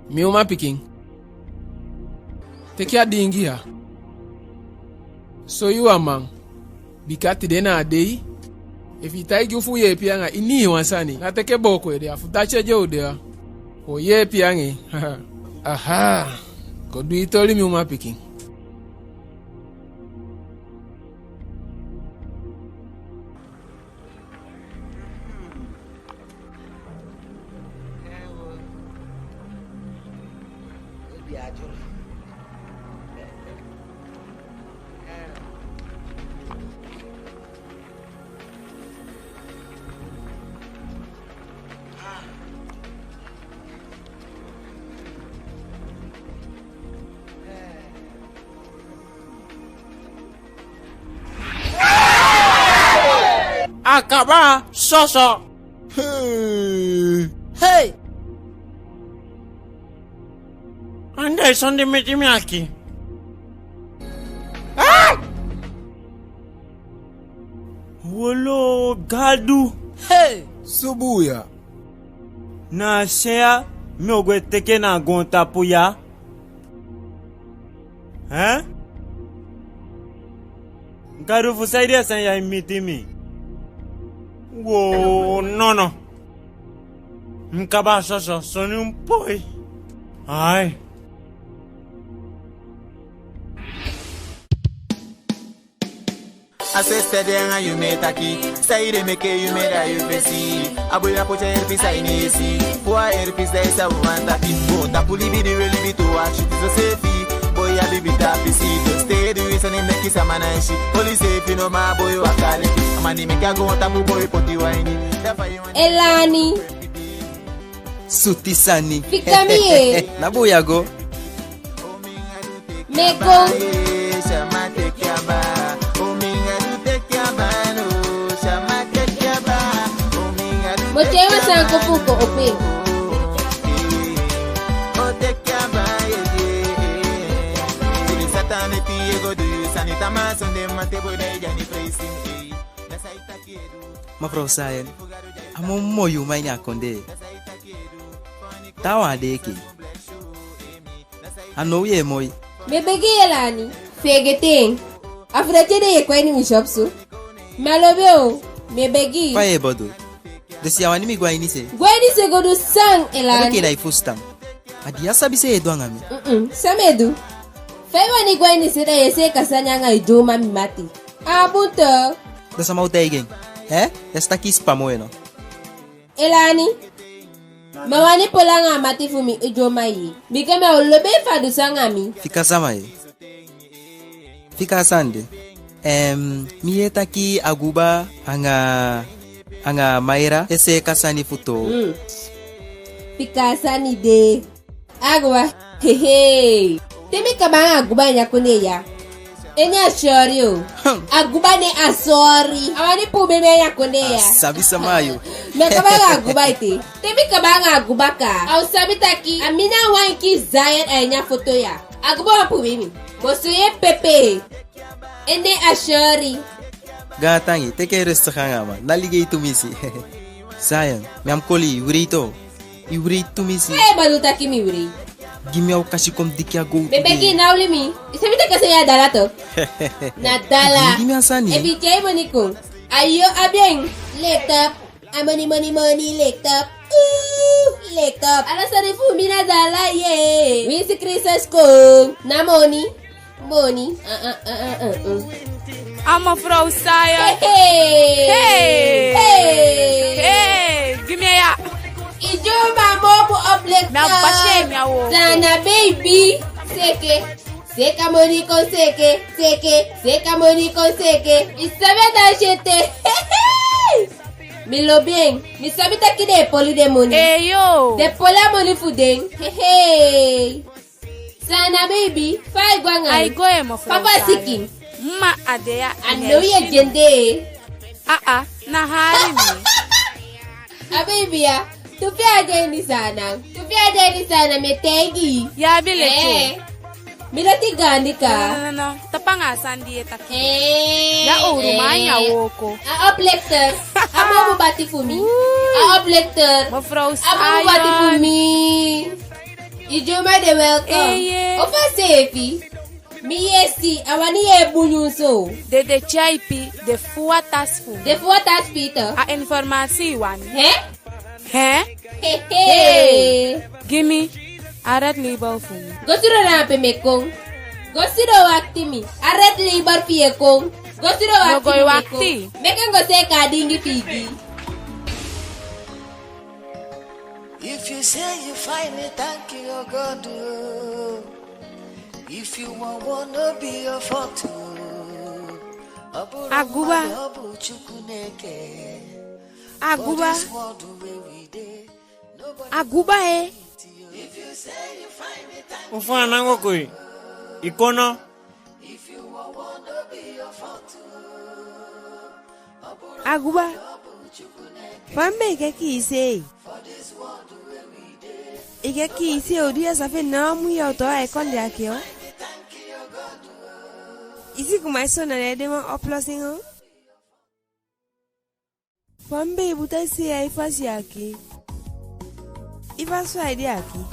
Mi umanpikin, teke a diingi ya. Soi yu a man. Bika tide na a dei, efu i taigi u fu yeepi anga ini wan sani, ná teke booko ede, a fu dati ede u de ya. U o yeepi anga en. Aha. Go du i toli, mi umanpikin. A kaba soso. Hey! Hey! Anda i son di miti mi aki? Ah! Wolo Gadu. Hey! Subu ya. Na a sen ya mi o go e teke na a goontapu ya. Hen? Gadu, fu saide a sani ya e miti mi? Woo, nono. Mi kaba soso, soni mi poi. Ai. A sisa de anga yu mi e taki, saide meke yu mi e daai yu fesi. A boi a poti a earpiece a ini i esi. Fu a earpiece da i sa wani taki. Goontapu libi di we libi tu, a switi soseefi. Boi a biibi tapu i si. Dus te i du i sani meke sama ná e si. Oli seefi no, ma a boi waka leki. A man di meke a goontapu boi poti wan ini. Da fa i wani. Elani. Suti sani. Fika mi ye. Na bun ya go. Mi e go. Mo tyai wan sani kon fu u kon opo. Mevrouw Sayen, a moo moi uman ini a kondee. Taawan á de enke yu. A now yu e moi. Mi e begi i, Elani, feegete en. A fu dati ede yu e kon a ini mi shop so. Mi á lobi en o. Mi e begi i. Fa yu e bodo? Dus yu á wani mi go a ini se? Go a ini se go du san, Elani? A de enke da i fusutan. A di yu á sabi san yu e du anga mi. Mm-mm. San mi e du? Fa i wani go a ini se da yu e seeka sani anga i dyuman, mi mati? A bun tu. Da sama o taigi en? Hen? Yu á si taki i sipa moi no? Elani, mi á wani poli anga a mati fu mi, i dyuman ye. Bika mi á o lobi en fu a du so anga mi. Fika sama ye. Fika a sani de. Em, mi yee taki Aguba anga, anga Mayra e seeka sani fu toow. Mm. Fika a sani de. Aguba. Hehe. Te mi kaba anga Aguba a ini a kondee ya, en ne a sori o. Hmm. Aguba ne a sori. A wani puu mi a ini a kondee ya. A sabi sama yu. Mi á kaba anga Aguba ete. Te mi kaba anga Aguba kaa, a o sabi taki a mi na a wan enke Zion a ini a foto ya. Aguba wani puu mi. Boso ye pepe. En ne a sori. Gaantangi, teke en rustig anga a man. Ná ligei tumisi. Zion, mi á mu koli i, i wrei tu. I wrei tumisi. Fa yu e bedoel taki mi wrei? Gi mi a okasi kon mi diki a gowtu. Mi e begi i, ná oli mi. I sabi taki a sani ya dala tu. Na dala. Gi mi a sani. Efu i tyai moni kon, a yu o abi en. Lift up. A moni, moni, moni, lift up. Ooh, lift up. Ala sani fu mi na dala ye. Winsi Kristus kon, na moni. Moni. Ah, ah, ah, ah, ah, ah. A mevrouw Sayen. Hey, hey. Hey. Hey. Hey, gi mi ya. I dyuman mu opo, opleki. Na basi mi a wooko. Sana baby. Seke. Seke a moni kon seke. Seke. Seke a moni kon seke. I sabi a dansi ete. Hey, hey. Mi lobi en. Mi sabi taki den e poli den moni. Eyo. Den poli a moni fu den. Hey, hey. Sana baby, fa ai go anga yu? Ai go e, mevrouw Sayen. Papa siki. Mma a de ya. A now yu e dyende. Aa, na hali mi. A baby ya, tu fi a de ini Saanan. Tu fi a de ini Saanan, mi e taigi i. Ya abi leti o. Eh. Mi leti gaandi kaa. No, no, no, no. Tapu anga a sani di yu e taki. Eh, ya owru man, eh. Ya wooko. A oplekter. A moo mu bati fu mi. Ooh. A oplekter. Mevrouw Sayen. A moo mu bati fu mi. I dyuman de welkom. Eye. O fa seefi? Mi yesi, a wani yee bun nyunsu. Den de tyaipi, den fuwa tasi fu mi. Den fuwa tasi fu i tu. A informasi i wani. Hè? Hè? Hehe. Gi mi a red label fu mi. Go sidon na ape, mi e kon. Go sidon wakti mi. A red label fi i e kon. Go sidon wakti mi, mi e kon. No go wakti. Meke mi go seeka a diingi fi i gi i. If you say you find me, thank you, God, oh. If you want, want no be your fault, oh. Aguba. Aguba. Aguba, eh. Unfa a nango kui? I kon no? Aguba, fa mi be e keki i seei. I keki i seei, u di a sa feni na wan mujee u towe a e kondee aki o. I si kuma i so na den ede wan oplossing o. Fa mi be e buta i seei a i fasi aki. I fasi fa i de aki.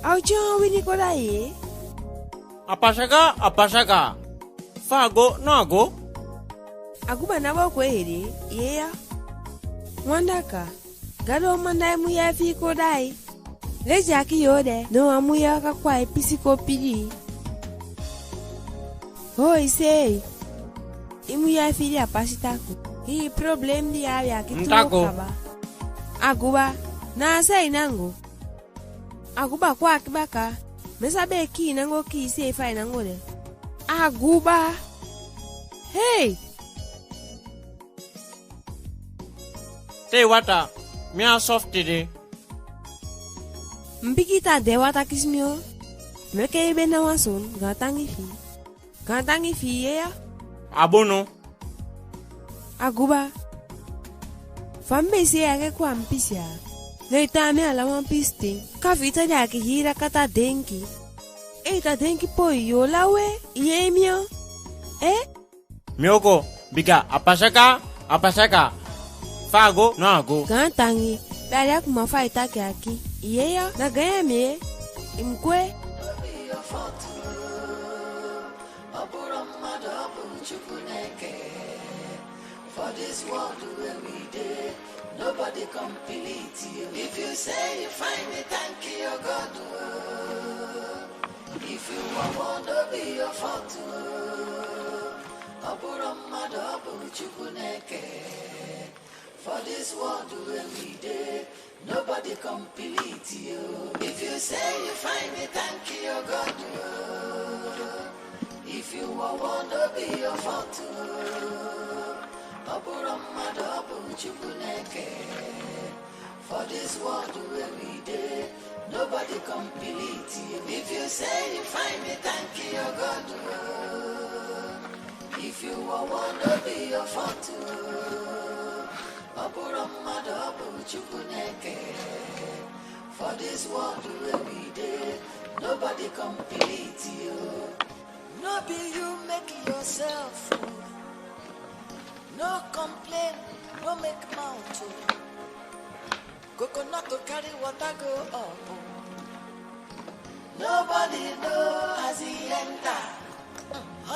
A o tyai wan wini kon da i, eh. A pasa kaa, a pasa kaa. Fa a go, no a go. Aguba, ná booko i ede, yee ya. Wan daka, Gadu o manda i mujee fi i kon da i. Leisi aki yoo de, no wan mujee waka kon a i pisi kon piki i. Hoi seei. I mujee fi i de a pasi takuu. Hii problem di i abi aki tuu kaba. Aguba, na a seei nango. Aguba, kon aki baka. Mi á sa be e kii i nango kii i seei fa i nango de. Aguba. Hei. Tei wataa, mi á sofu tide. Mi piki taa dee wataa kisi mi o. Meke i be na wan son, gaantangi fi i. Gaantangi fi i, yee ya. A bun no. Aguba. Fa mi be e seei aki kon a mi pisi ya. No i tan a mi ala wan pisiten. Ka fi i tan de aki hii daka ta denki. Ei, ta denki poi, yo lawe, i yee mi o. Eh? Mi o kon, bika a pasa kaa, a pasa kaa. Fa a go, no a go. Gaantangi, be a de a kuma fa i taki aki. I yee ya, na gaanyan mi e. I mu gwe. For this world where we dey, nobody complete you. If you say you find me, thank you, God, oh. If you want, want to be your fault, oh. Abụrụ mmadụ, ọ bụ Chukwu na-eke. For this world where we dey, nobody complete you. If you say you find me, thank you, God, oh. If you want, want to be your fault, oh. Abụrụ mmadụ, ọ bụ Chukwu na-eke. For this world where we dey, nobody complete you. If you say you find me, thank you, God, oh. If you want, want to be your fault, oh. Abụrụ mmadụ, ọ bụ Chukwu na-eke. For this world where we dey, nobody complete you. No be you make yourself, oh. No complain, no make mouth, oh. Coconut to carry water go up, oh. Nobody know as e enter.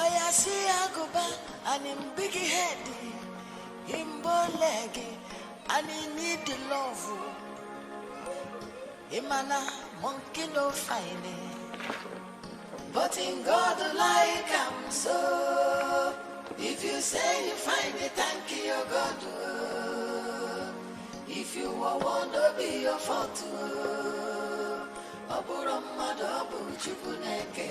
Oya see Aguba and him big head, him bow leg, and he need the love, oh. Ị ma na monkey no fine, but in God like am so. If you say you find me, thank you, God, oh. If you want, want to be your fault, oh. Abụrụ mmadụ, ọ bụ Chukwu na-eke.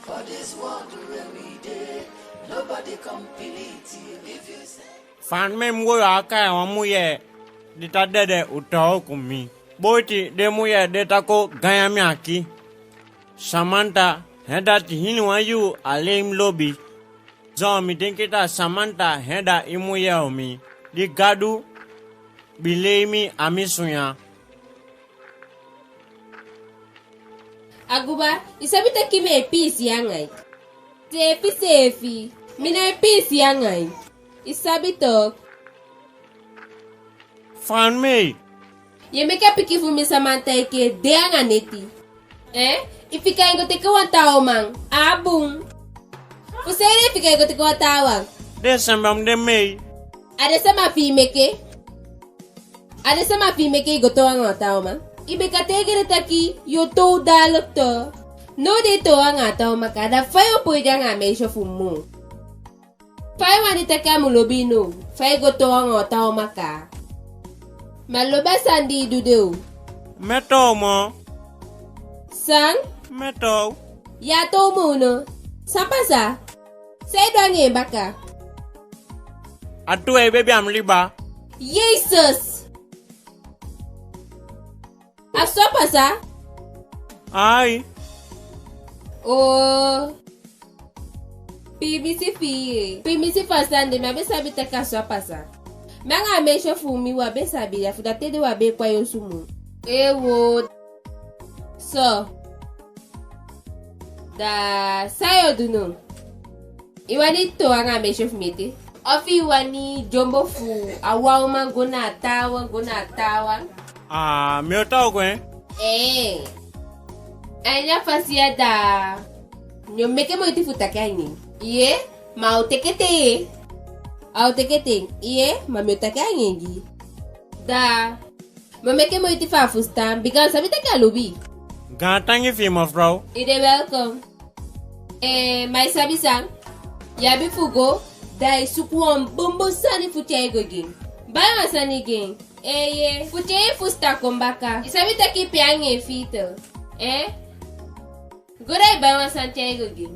For this world where we dey, nobody complete you. If you say Fa mi mu go ya kai wan mujee di ta dede u tooku mi. Boiti den mujee de ta kon gaanyan mi aki. Samanta, hen dati hiniwan yuu a lei mi lobi. Zo mi denki taa Samanta hen da i mujee u mi. Di Gadu bi lei mi a mi sunya. Aguba, i sabi taki mi e piisii anga i. Seefi seefi, mi ná e piisii anga i. I sabi toch. Fa mi e. Ye meke a pikin fu mi sama tan enke de anga neti. Eh? I fika en go teke wan taa uman. A bun. Fu saide i fika en go teke wan taawan? Den sama mu de mei. A den sama fi i meke? A den sama fi i meke i go toow anga wan taa uman? I be kan taigi den taki yo toow daalek tu. Now den e toow anga taa uman kaa, da fa yo poi de anga a meisyo fu mi moo? Fa i wani taki a mu lobi i now, fa i go toow anga wan taa uman kaa? Mi á lobi a sani di i du de o. Mi e toow moo. San? Mi e toow. Ya toow moo no? San pasa? San i du anga en baka? A tu e bebi a mi liba. Jesus! A so a pasa? Ai. Oo. Piimisi fi i. Piimisi fu a sani de, mi á be sabi taki a so a pasa. Mi anga a meisyo fu mi, u á be sabi, da fu dati ede u á be e kon a yu osu moo. Ewo. So. Da san yo du now? I wani toow anga a meisyo fu mi ete? Ofu i wani dyombo fu a wan uman go na a taawan, go na a taawan? Ah, mi o toow go, eh? Eh. A ini a fasi ya da mi o meke moiti fu taki anga en. Iya, ma a o teke ten. A o teke ten. Iya, ma mi o taki anga en gi i. Da mi o meke moiti fu a fusutan, bika mi sabi taki a lobi i. Gaantangi fi i, mevrouw. I de welkom. Eh, ma i sabi san? I abi fu go, da i suku wan bunbun sani fu tyai go gi en. Bai wan sani gi en. Eh, ye, fu tyai en fusutan kon baka. I sabi taki i pee anga en fiiti. Eh? Go da i bai wan sani tyai go gi en.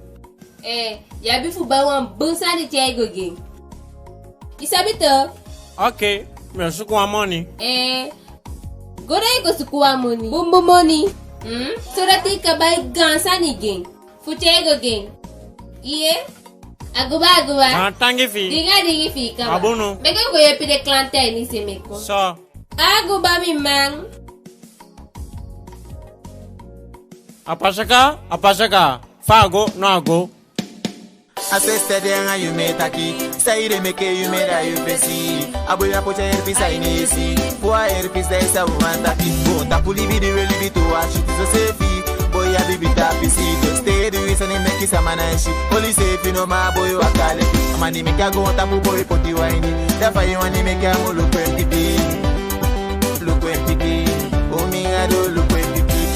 Eh, i abi fu bai wan bun sani tyai go gi en. I sabi tu? Oké, mi o suku wan moni. Eh, go da i go suku wan moni. Bunbun moni. Hmm? Sodati i kan bai gaan sani gi en. Fu tyai go gi en. Iya? Aguba, aguba. Gaantangi fi i. Diingi, diingi fi i kaba. A bun no? Meke u go yeepi den klanti a ini se meke. So. Aguba mi man. A pasa kaa, a pasa kaa. Fa a go, no a go. A sisa de anga yu mi e taki. Saide meke yu mi e daai yu fesi? A boi a poti a earpiece a ini i esi. Fu a earpiece da i sa wan taki. Goontapu libi di we libi tu a switi soseefi. Boi a biibi taa pisi. Dus te i du i sani meke sama ná e si. Oli seefi no, ma a boi waka leki. A man di meke a goontapu boi poti wan ini. Da fa i wani meke a mu luku en pikin? Luku en pikin. O mi Gadu, luku en pikin.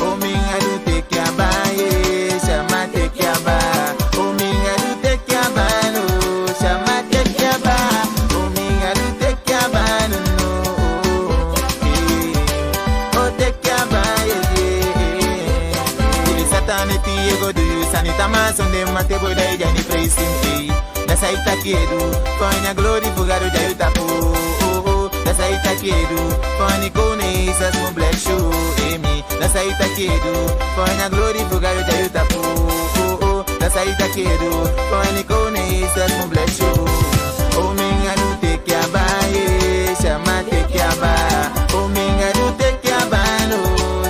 O mi Gadu, teke a baa, eh, sama teke a baa. O mi Gadu, teke a baa, no, sama teke a baa. O mi Gadu, teke a baa, no, no. Eh, o teke a baa, eh, eh, eh. Fu di Satan e pii e go du yu sani, tamaa sonde mamanten boi da i de a ini prijs, eh. Da san i taki e du, fu a ini a glori fu Gadu de a yu tapu. Oh, oh, oh. Da san i taki e du, fu a ini Koning Jesesi mu bless yu, eh, mi. Da san i taki e du, fu a ini a glori fu Gadu de a yu tapu. Oh, oh, oh. Da san i taki e du, fu a ini Koning Jesesi mu bless yu. O mi Gadu, teke a baa, eh, sama teke a baa. O mi Gadu, teke a baa, no,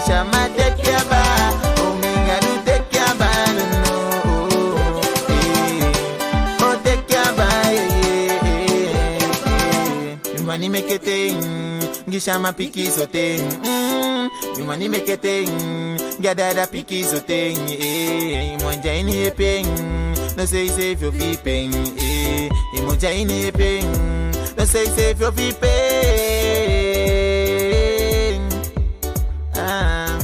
sama teke a baa. O mi Gadu, teke a baa, no, no. Eh, o teke a baa, eh, eh, eh, eh. Mi wani meke ten gi sama pikin soten. Mm, mi wani meke ten gi a dada pikin soten, eh. I mu de a ini i pen, no sei seefi o fii pen, eh. I mu de a ini i pen, no sei seefi o fii pen. Ah.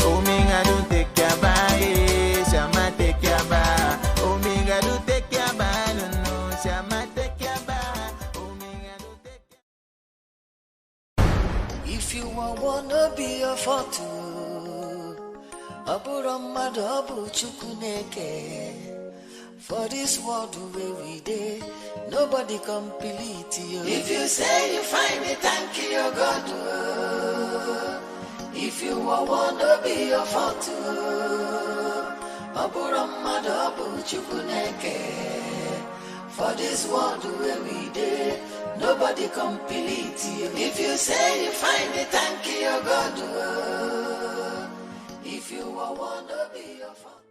O mi Gadu, teke a baa, eh, sama teke a baa. O mi Gadu, teke a baa, no, no, sama teke a baa. O mi Gadu, teke a baa. If you want, wanna be a fatu, ọ bụrụ mmadụ, ọ bụ Chukwu na-eke. For this world where we dey, nobody complete you. If you say you find me, thank you, God. Oh. If you want, wanna be a fatu, ọ bụrụ mmadụ, ọ bụ Chukwu na-eke. For this world where we dey, nobody complete you. If you say you find me, thank you, God. Oh. If you want, wanna be a fatu.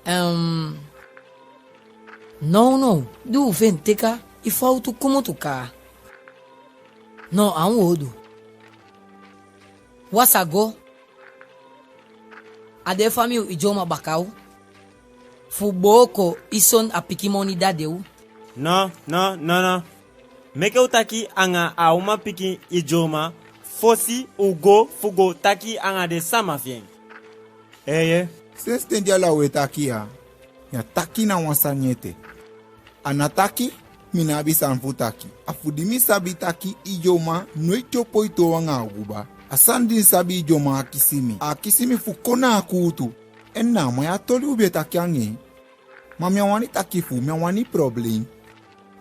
Ehm, nownow di u feni teka, i fowtu kumutu kaa. No, a wan owdu. Wan sa go a den famii u Idyoma baka u, fu booko i son a pikin moni dade u. No, no, no, no. Meke u taki anga a umanpikin Idyoma fosi u go fu go taki anga den sama fi en. Eeye. Sensi ten di ala u e taki ya, mi á taki ná wan sani ete. A ná taki mi ná abi sani fu taki. A fu di mi sabi taki Idyoma noiti o poi toow anga Aguba. A sani di mi sabi, Idyoma akisi mi. A akisi mi fu kon na a kuutu. En na a man ya toli u be taki anga en. Ma mi á wani taki fu u, mi á wani problem.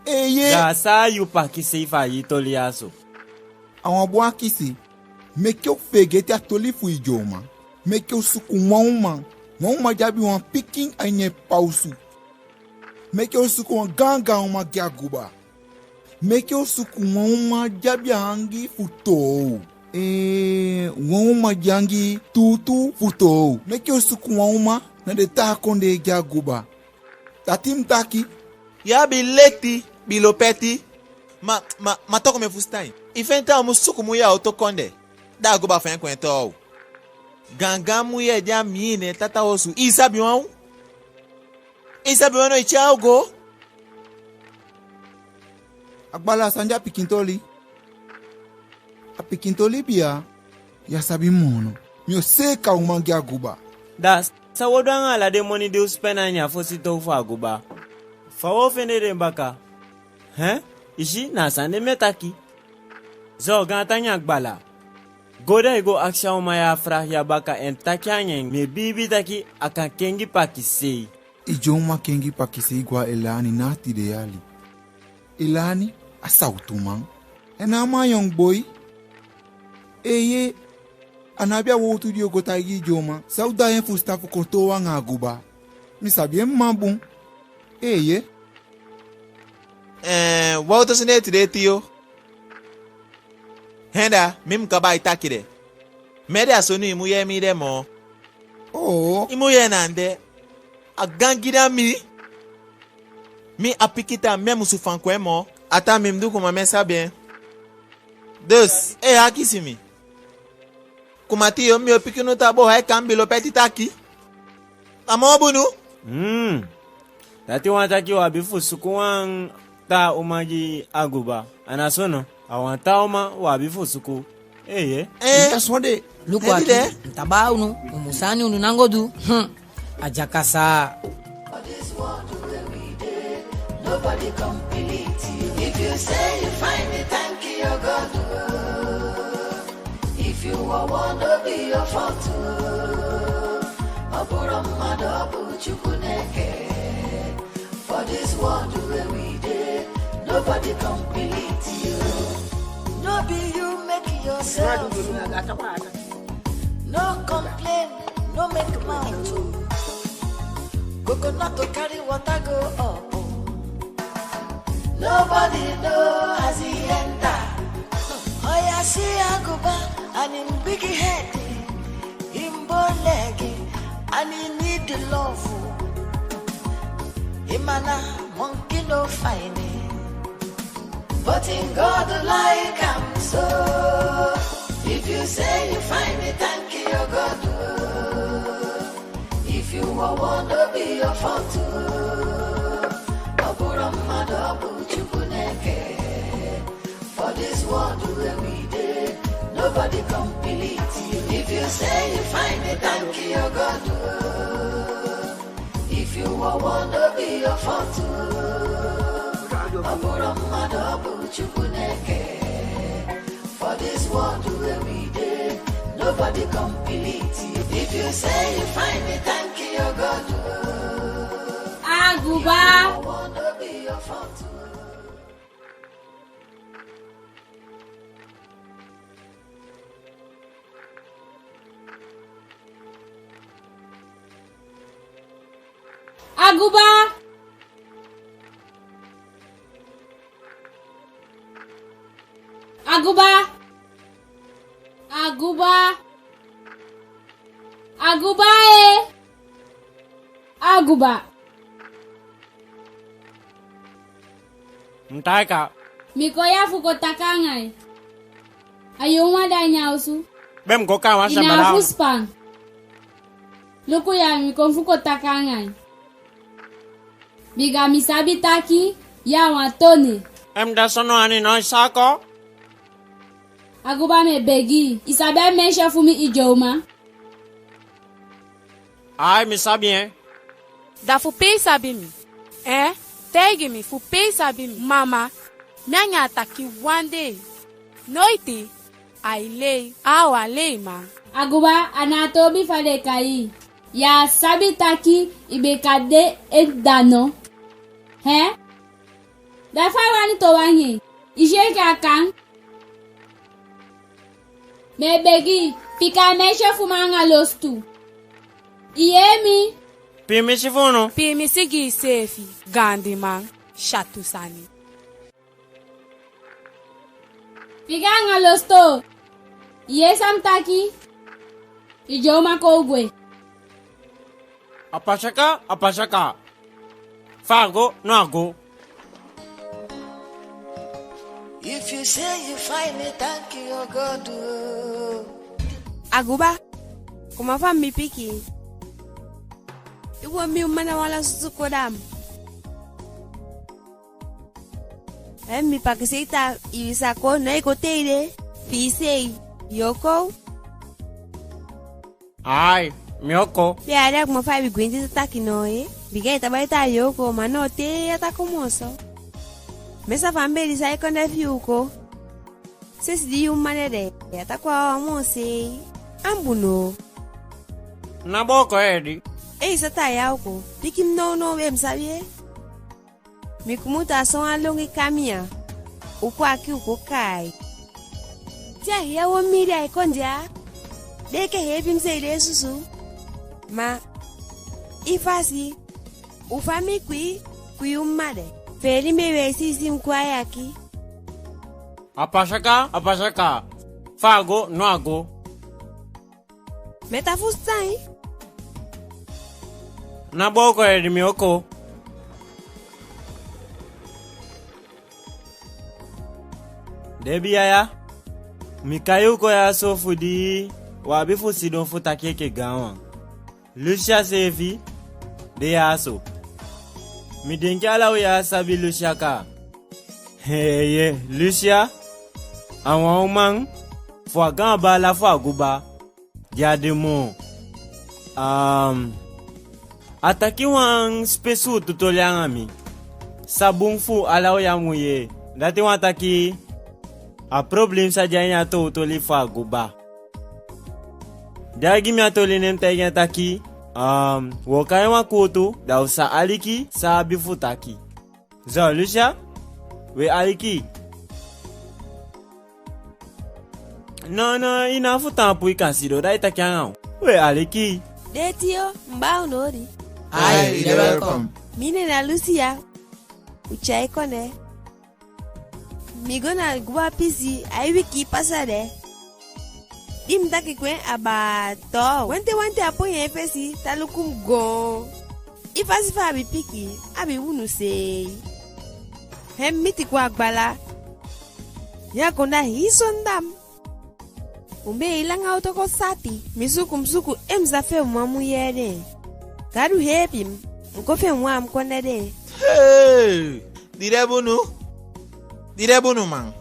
Eeye. Da san a yu pakisei fu a hii toli ya so? A wan bun akisi. Meke u feegeti a toli fu Idyoma. Meke u suku wan uman. Wan uman di abi wan pikin a ini en papa osu. Meke u suku wan gaangaan uman gi Aguba. Meke u suku wan uman di abi angii fu toow. Ee, wan uman di angii tuutuu fu toow. Meke u suku wan uman na den taa kondee gi Aguba. Dati mi taki. Yu abi leti, Bilopeti. Ma, ma, ma toku mi e fusutan i. I fende taki u mu suku mujee a oto kondee, da Aguba fende kon e toow? Gaangaan mujee di a mii ne en tata osu, i sabi wan u? I sabi wan no i tyai u go? Agbala, san di a pikin toli? A pikin toli bia, yu á sabi moo no. Mi o seeka uman gi Aguba. Da san u o du anga ala den moni di u spen a ini a fosi toow fu Aguba? Fa u o fende den baka? Hen? I si, na a sani de mi e taki. Zo, gaantangi Agbala. Go da i go akisi a uman ya a vraag ya baka en taki anga en. Mi e biibi taki a kan kengi pakisei. Idyoma kengi pakisei go a Elani na a tide yali. Elani a sowtuman. En a man yonku boi. Eeye, a ná abi a wowtu di yu o go taigi Idyoma. San u daai en fusutan fu kon toow anga Aguba? Mi sabi en mma bun. Eeye. Ee, wowtu sende tide eti yo. Hen da, mi mu kaba a i taki de. Mi de a sonu i mujee mi de moo. Oo. I mujee na ande. A gangida mi. Mi a pikin tan, mi á musu fan kon en moo. A tan mi mu du kuma mi e sabi en. Dus, ee, akisi mi. Kuma ti yo, mi o piki unu taa boo, a e kan Bilopeti taki. A moo bunu. Hmm. Dati wani taki u abi fu suku wan taa uman gi Aguba. A ná so no? A wan taa uman u abi fu suku. Eeye. Ee. Luku aki, mi ta baa unu, u mu sani unu nango du. Hmm. A dyakasa. For this world wey we dey, nobody complete you. If you say you find the tanki, your God, oh. If you are one, no be your fault, oh. Ọ bụrụ mmadụ, ọ bụ Chukwu na-eke. For this world wey we dey, nobody complete you. No be you make yourself. No complain, no make mouth o. Coconut to carry water go up o. Nobody know as e enter. Oya see Aguba and him big head, him bow leg, and he need the love o. Him and a monkey no fine. But in God like am so. If you say you find the tanki, your God, oh. If you are one, no be your fault, oh. Ọ bụrụ mmadụ, ọ bụ Chukwu na-eke. For this world wey we dey, nobody complete you. If you say you find the tanki, your God, oh. If you are one, no be your fault, oh. Ọ bụrụ mmadụ, ọ bụ Chukwu na-eke. For this world wey we dey, nobody complete you. If you say you find the tanki, your God, oh. Aguba. If you are one, no be your fault, oh. Aguba! Aguba! Aguba! Aguba e! Aguba! Ntaika. Mi kon ya fu kon taki anga i. A yu uman de a ini a osu? Be mi go kai wan sani baa. Ina fu span. Luku ya, mi kon fu kon taki anga i. Bika mi sabi taki ya wan tone. En mi de so no ani no i sako. Aguba, mi e begi i, i sabi a meisje fu mi, Idyoma? Ai, mi sabi en. Da fu pe i sabi mi? Eh? Taigi mi fu pe i sabi mi. Mama, mi anga en á taki wan dei. Noiti. Ai lei, a wan leiman. Aguba, a ná a toobi fa den e kai i. Ya sabi taki i be kan de en dda no? Hen? Da fa i wani toow anga en? I si enke a kan? Mi e begi i, fika a meisje fu mi anga losutu. I yee mi? Piimisi fu unu. Piimisi gi iseefi, gaandiman, syatu sani. Fika en anga losutu. I yee san mi taki? Idyoma, kon u gwe. A pasa kaa, a pasa kaa. Fa a go, no a go. If you say you find me, thank you, God. Aguba, kuma fa mi piki. I wani mi uman na wan la susu kodam. En mi pakisei taa i sa kon, na i kon tei de. Fi i sei, yo kon. Ai, mi o kon. Be a de a kuma fa i be gwenti taki no, e? Bika i ta bai taa yo kon, ma no tei a ta kon moo so. Mi sa fa mi be di sa i kon de fi i kon. Sensi di i uman dede, ya ta kon a wan moo sei. An bun no. Na booko edi. Ei, sa taa ya o kon. Piki mi nownow, be mi sabi e. Mi kumutu a so wan longi kamian. U kon aki, u kon kai. Te a hii a womi mi de ai kon de ya. Dee ke heepi mi sei dee susu. Ma i fasi, u fa mi kwii, kwii u mma de. Feeli mi be wei sii sii mi kon a i aki. A pasa kaa, a pasa kaa. Fa a go, no a go. Mi ta fusutan i. Na booko edi, mi o kon. Debi yaya, mi kai u kon ya so fu di u abi fu sidon fu taki enke gaanwan. Lucia seefi de ya so. Mi denki ala u ya sabi Lucia kaa. Eeye, Lucia a wan uman fu a gaan baala fu Aguba. Di á de moo. Am, a taki wan sipesi suutu toli anga mi. Sa bun fu ala u ya mu yee. Dati wani taki a problem sa de a ini a towtoli fu Aguba. Di a gi mi a toli, ne mi taigi en taki, am, wo kai wan kuutu, da u sa aliki san a abi fu taki. Zo, Lucia, we aliki. No, no, i ná abi fu taampu, i kan sidon, da i taki anga u. We aliki. Dee tiyo, mi baa u nodi. Ai, i de welkom. Mi nen na Lucia. U tyai kon de. Mi go na Aguba pisi a wiki pasa de. Di mi taki kon, a baa too. Wanten wanten a poi en fesi, ta luku mi goon. I fasi fa a be piki, a be unu sei. Hen, mi miti kon Agbala. Ya kon da hii soni da mi. U be e langa u toko sati. Mi suku, mi suku, en mi sa fen wan mujee de. Gadu heepi mi, mi kon fen wan a mi kondee de. Hei! Di de bunu. Di de bunu, man.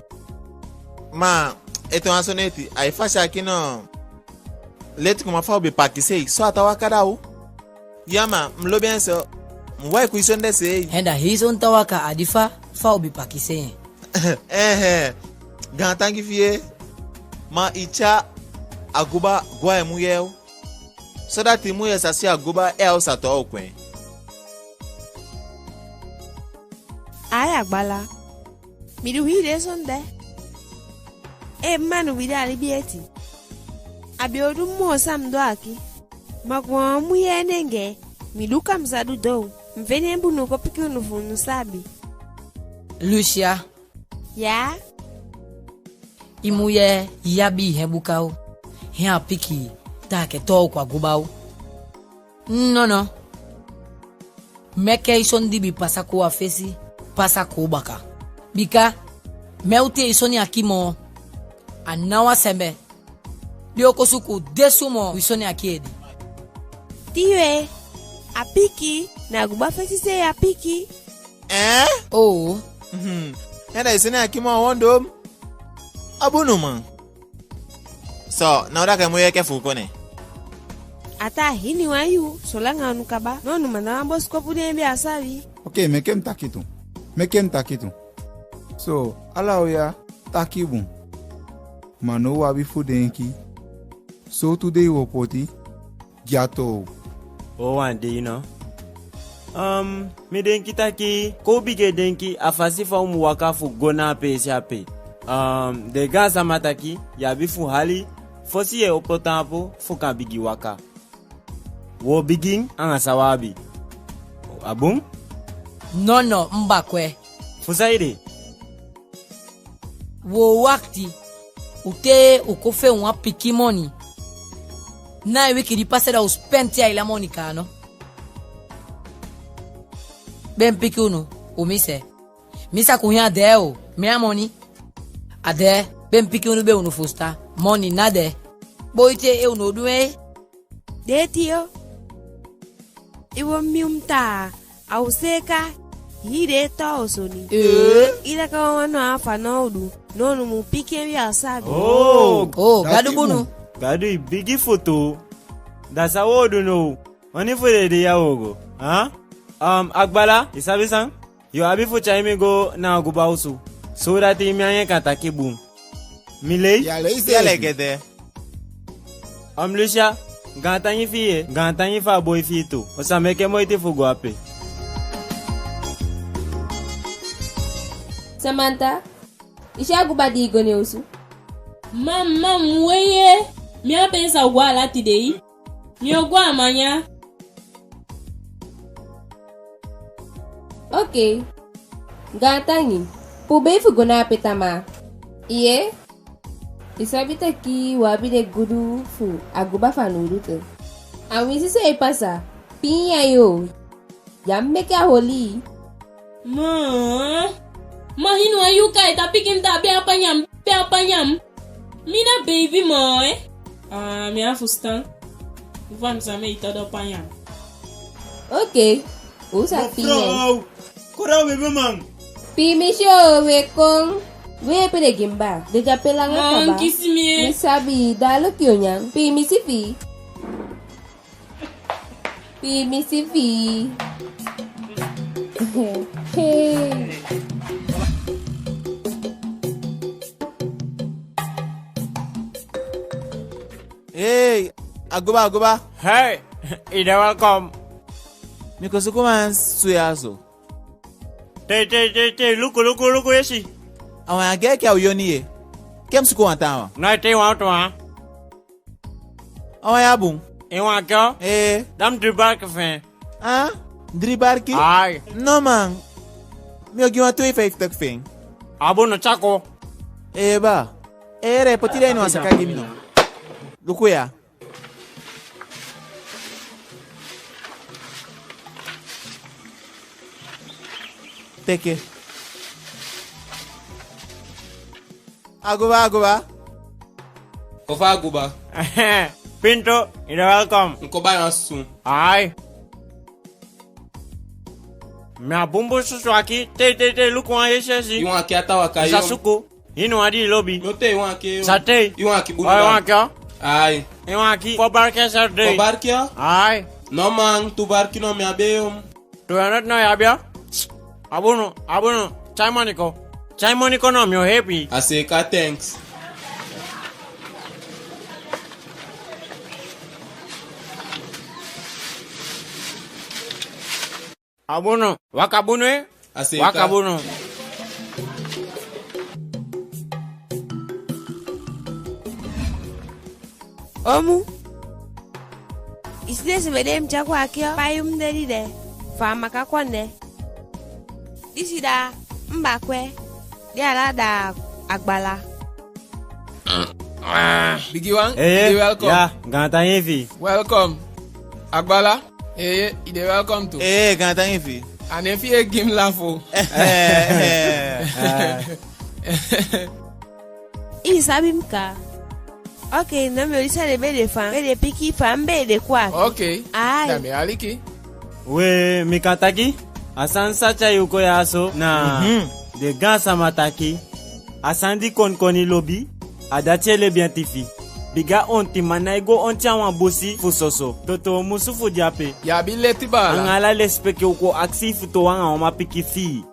Ma ete wan soni eti, a i fasi aki no. Leti kuma fa u be pakisei, so a ta waka da u. Ya ma, mi lobi en so. Mi wai ku i soni de sei. Hen, da hii soni ta waka a di fa, fa u be pakisei en. Ehe. Gaantangi fi i. Ma i tyai Aguba go a i mujee o. Sodati i mujee sa si Aguba e a u sa too u kon. Ai Agbala. Mi du hii dee soni de. Ee, mma, nu be de a libi eti. A be o du moo san mi du aki. Ma kuma wan mujee nenge, mi du ka mi sa du doo. Mi fende en bunu kon piki unu fu unu sabi. Lucia. Ya? I mujee ya be i hen buka o. Hen a piki i, taki too u kon Aguba o. Nono. Meke i soni di be pasa kon a fesi, pasa kon baka. Bika mi o tei i soni aki moo. A ná wan sembe. Di o kon suku de sumo wi soni aki ede. Tii we, a piki, na Aguba fesi seei a piki. Eh? Oo. Mhm. Ne da i soni aki moo wondom. A bunu man. So, na u daka mu yee enke fu u kon ne. A taa hiniwan yuu, solanga unu kaba, noo unu man na wan bosikopu di en be á sabi. Oke, meke mi taki tu. Meke mi taki tu. So, ala u ya taki bun. Ma now u abi fu denki sowtu dei u o poti gi a toow. O wan dei no. Um, mi denki taki, kon u bigin e denki a fasi fa u mu waka fu go na a peesi ape. Um, den gaansama taki, yu abi fu hali fosi yu e opo taampu fu kan bigin waka. U o bigin anga san u abi. A bun? Nono, Mbakwe. Fu saide? U o wakiti u te u kon feni wan pikin moni. Na a wiki di pasa da u spenti a ini a moni kaa no. Be mi piki unu, u mi se. Mi sa ku hiya de o, mi a moni. A de, be mi piki unu be unu fusutan. Moni na de. Boiti e unu o du en. Deti yo. I womi u mi taa, a u seeka, hii dee too soni. Ee? I daka wawan no a fanowdu, noo unu mu piki en wi á sabi. Oo. Oo, Gadu bunu. Gadu i bigi futu. Da san u o du now? Oni fu den dei ya u o go? Aa? Um, Agbala, i sabi san? Yu abi fu tyai mi go na Aguba osu, sodati mi anga en kan taki bun. Mi lei? Ya lei seefi. Yu e lei ete. Om Lucia, gaantangi fi i, gaantangi fu a boi fi i tu. U sa meke moiti fu go ape. Samantha, i si Aguba di i go ne en osu? Mam, mam, weye. Mi á pensa u go ala tide. Mi o go a man ya. Oke. Gaantangi. Pubei fu go na ape tamaa. Iye? I sabi taki u abi den gudu fu Aguba fanowdu tu. A winsi san e pasa, pii ya yo. Ya meke a holi. Ma, ma hiniwan yuu kai ta pikin ta be a panyam, be a panyam. Mi na beibi moo, eh? Aa, mi á fusutan. Fu a mi sa mi e todo panyam. Oke, u sa pii en. Mevrouw, kora beibi man. Piimisi o, we kon. We pe de gimba, de de ape langa kaba. Man, kisi mi, eh. Mi sabi, da luku yu nyan. Piimisi fi i. Piimisi fi i. Hey. Hey, Aguba, Aguba. Hey, i de welkom. Mi kon suku man su ya so. Tei, tei, tei, tei, luku, luku, luku yesi. A wan ya gei enke a u yoni ye. Ke mi suku wan taawan. No, tei wan tu wan. A wan ya bun. I wan ke o? Ee. Da mi dii barki fi en. Aa? Dii barki? Ai. No man. Mi o gi wan twee vijftig fi en. A bun, no, tyai kon. Ee baa. Ee, poti den ini wan saka gi mi no. Luku ya. Teke. Aguba, Aguba. Ofu Aguba. Pintu, i de welkom. Nko bai wan susu. Ai. Mi a bunbun susu aki, tei, tei, tei, luku wan yesi yesi. I wan aki a ta waka. I sa suku. Hiniwan di i lobi. No tei, i wan aki. Sa tei. I wan aki bunu. Wan aki o. Ai. I wan aki. Fo barki sa tei. Fo barki o. Ai. No man, tu barki no mi abi o. Tu honderd no i abi o. A bunu, a bunu. Tyai moni kon. Tyai moni kon no, mi o heepi. A seeka, thanks. A bunu, waka bunu, eh? A seeka. Waka bunu. Omu. I si den sembe di mi tyai kon aki o, pai u mi de di de. Fu a maka kon de. Disi da Mbakwe. Di ala da Agbala. Bigiwan, i de welkom. Ya, gaantangi fi i. Welkom. Agbala, ee, i de welkom tu. Ee, gaantangi fi i. A nen fi i e gi mi lafu. I sabi mi kaa. Okei, na mi o lisa den bee de fa, bee de piki fa, bee de kwaki. Okei. Ai. Da mi e aliki. We, mi kan taki, a sani sa tyai u kon ya so, na den gaansama taki, a sani di konkoni lobi, a dati e lebi en tifi. Bika ontiman nái go onti a wan busi fu soso. Toto musu fu de ape. Yu abi leti, baala. Anga ala lesipeki, u kon akisi fu toow anga wan umanpikin fi i.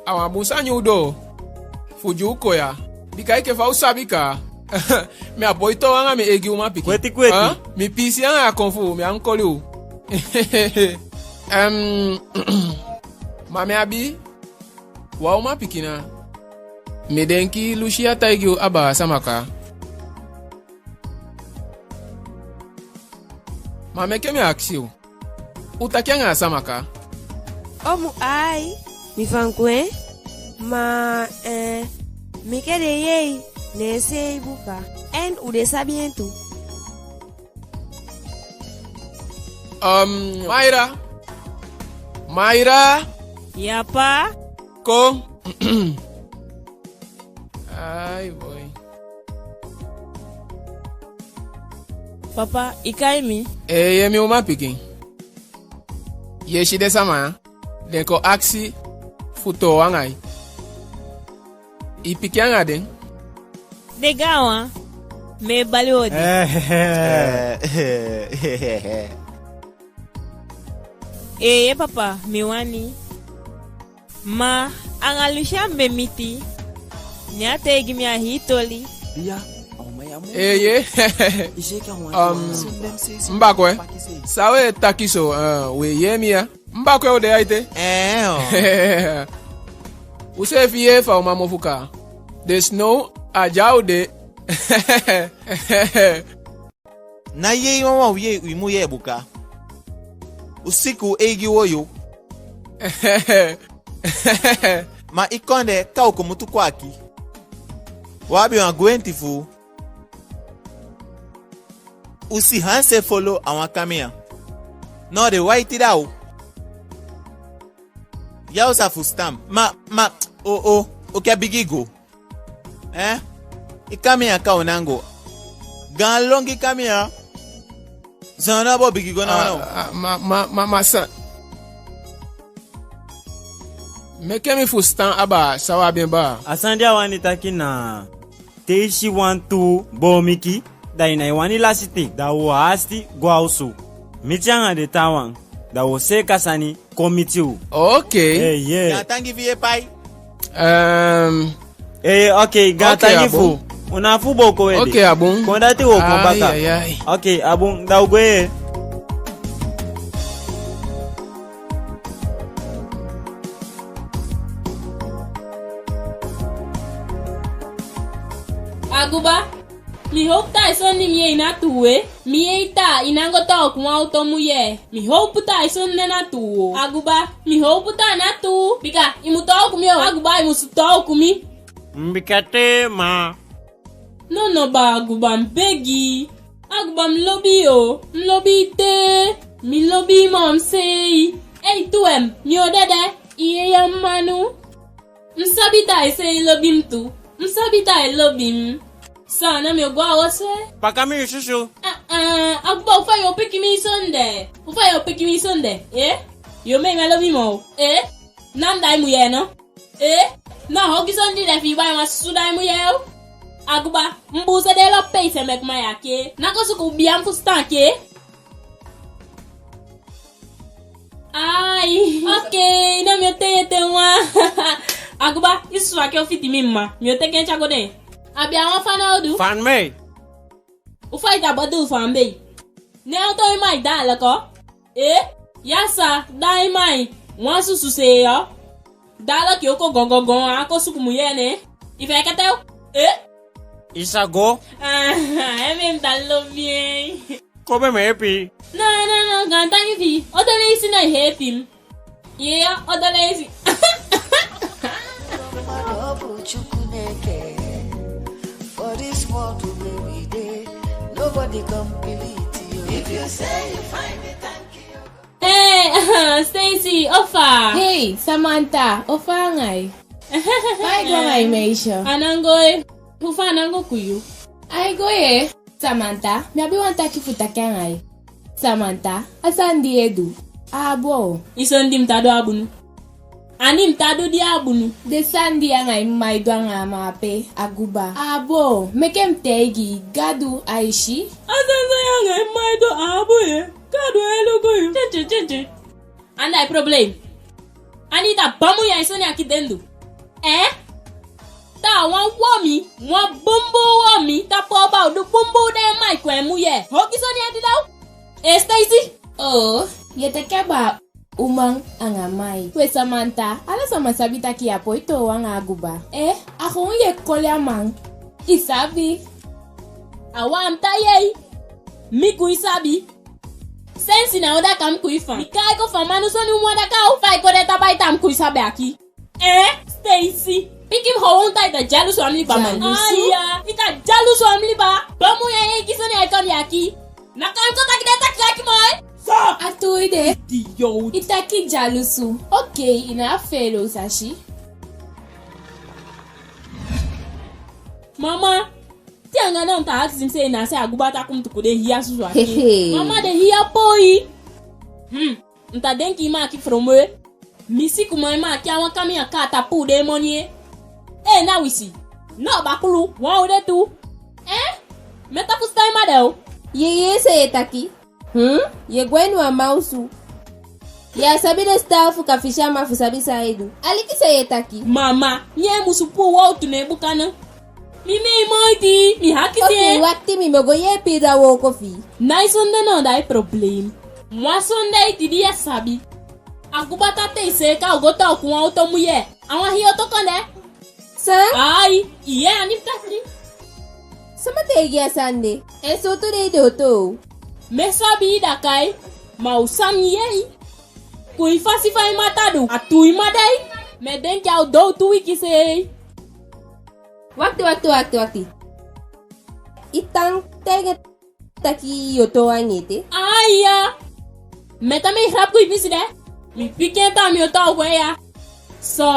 A wan bun sani u du fu di u kon ya. Bika enke fa u sabi kaa, mi á poi toow anga mi eigi umanpikin. Kweti kweti. Ah, mi piisii anga a kon fu u, mi á koli u. Em, ma mi abi wan umanpikin na. Mi denki Lucia taigi u abaa a sama kaa. Ma meke mi akisi u. U taki anga a sama kaa? Omu, ai, mi fan ku en. Ma, eh, mi ke de yei, ne seei buka. En u de sabi en tu. Um, Mayra. Mayra. Ya, pa. Kon. Ai, boi. Papa, i kai mi? Eeye, mi umanpikin. Yu e si den sama ya? Den kon akisi fu toow anga i. I piki anga den? Den gaanwan, mi e bali odi. Eeye, papa, mi wani. Ma anga Lucia mi be miti, ne a taigi mi a hii toli. Eeye. Um, Mbakwe, san we taki so, eh, we yee mi ya. Mbakwe, u de ya ete? Eh, o. U seefi yee fa u man mofu kaa. Desnoow a di a u de. Na yei wawan u yei u mujee buka. U siki u eigi wojo. Ma i kondee kaa u kumutu kwaki. U abi wan gwenti fu u. U si hanse folo a wan kamian. Noo den waiti da u. Ya u sa fusutan. Ma, ma, o, o, u ke bigi go. Eh? I kamian kaa u nango. Gaan longi kamian. San na bo bigi go na no? Ah, ah, ma, ma, ma, ma san. Meke mi fusutan abaa san u abi en baa. A san di a wani taki na, te i si wantu boomiki, da i nái wani lasi ten, da u o hasiti go a osu. Miti anga den taawan, da u o seeka sani kon miti u. Okei. Eeye. Gaantangi fi i e pai. Ehm, eeye, okei, gaantangi fu. U ná fu booko u ede. Okei, a bun. Kon dati u o kon baka. Ai, ai, ai. Okei, a bun, da u gwe. Aguba, mi howpu taa i soni mi yee na tuu e. Mi yee taa i nango tooku wan oto mujee. Mi howpu taa i soni de na tuu o. Aguba, mi howpu taa na tuu. Bika i mu tooku mi o. Aguba, i musu tooku mi. Mbika te ma. Nono baa Aguba, mi begi. Aguba, mi lobi i o. Mi lobi i te. Mi lobi i moo mi seei. Ei, tuwe mi, mi o dede. I yee ya mma nu. Mi sabi taa i seei lobi mi tu. Mi sabi taa i lobi mi. San, na mi o go a osu e. Paka mi susu. Ah, ah, Aguba, u fa yo piki mi soni de? U fa yo piki mi soni de? Eh? Yo meke mi lobi i moo. Eh? Na mi da i mujee no? Eh? Na ogii soni di de fi i bai wan susu da i mujee o. Aguba, mi buuse de lo peesi e meke mi ya ke. Na kon suku biya mi fusutan ke. Ai, okei, na mi o tei ete wan. Aguba, i susu aki o fiti mi mma. Mi o teke en tyai go de. Abi a wan fanowdu. Fan mi. U fa i ta bo du fan bei. Ne o toon i mai da loko. Eh? Ya sa, da i mai. Wan susu seei o. Da loko yo kon gongongon, a kon suku mujee ne. I fekete o. Eh? I sa go. Ah, en mi ta lobi en. Kon be mi yeepi. No, no, no, gaantangi fi i. Odo leisi na i yeepi mi. Yee, odo leisi. For this world wey we dey, nobody complete you. If you say you find it, thank you. Hey, Stacy, o fa? Hey, Samantha, o fa anga i? Fa i go anga i meisyo? A nango e. Fa a nango ku yu? Ai go ye. Samantha, mi abi wan taki fu taki anga i. Samantha, a sani di i e du, a bun. I soni di mi ta du a bunu. Andi mi ta du di a bunu. Den sani di i anga i mma e du anga a man ape, Aguba, a bun. Meke mi taigi i, Gadu ai si. A sani san i anga i mma e du, a bun ye. Gadu e luku yu. Tyin, tyin, tyin, tyin. Anda i problem. Andi i ta bamu ya i soni aki dendu. Eh? Ta wan womi, wan bunbun womi, ta pooba u du bunbun den man kon en mujee. Ogii soni e du da u. Eh, Stacy? Oh, ye taki aba uman anga mai. We Samantha, ala sama sabi taki ya poi toow anga Aguba. Eh, a kon ye koli a man. I sabi. A wan ta yei. Mi ku i sabi. Sensi na o daka mi ku i fan. Mi kai ko fan manu soni u mo daka u fa i ko de ta bai ta mi ku i sabi aki. Eh, Stacy. Piki mi ho un ta i ta dyalusu a mi liba man. Dyalusu? Aya, i ta dyalusu a mi liba. Bamu ya ye i ki soni ai kon de aki. Na kan ko taki de taki aki moi. So. A tuu i de. Idiot. I taki dyalusu. Okay, i na a felo sasi. Mama, te anga na un ta akisi mi se i na se Aguba ta kumtuku de hia susu aki. Hehe. Mama de hia poi. Hmm. Un ta denki i man aki from we. Mi si kuma i man aki a wan kamian kaa ta puu den moni e. Eh, na wisi. No, bakulu, wan u de tu. Eh? Mi ta fusutan i man de o. Ye, ye, san ye taki? Hmm? Ye gwe a ini wan man osu. Ya sabi den sitaafu kan fisi a man fu sabi san ai du. Aliki san ye taki. Mama, ye musu puu wowtu ne buka no. Mi mei moiti, mi hakisi. Okay, wakti, mi mu go yeepi i du a wooko fi i. Nái sonde no, da i problem. Wan sonde i tidi ya sabi. Aguba ta tei seeka u go toow ku wan oto mujee. A wan hii oto kon de. San? Ai, i yee andi mi taki. Sama taigi i a sani de? En sowtu dei den o toow? Mi sabi i dakai, ma u sani yei. Ku i fasi fa i man ta du, a tuu i man dei. Mi denki a o doo tu wiki seei. Wakti, wakti, wakti, wakti. I tan taigi en taki yo toow anga en ete? Aya. Mi ta mi hrapu ku i pisi de. Mi piki en taa mi o toow ku en ya. So,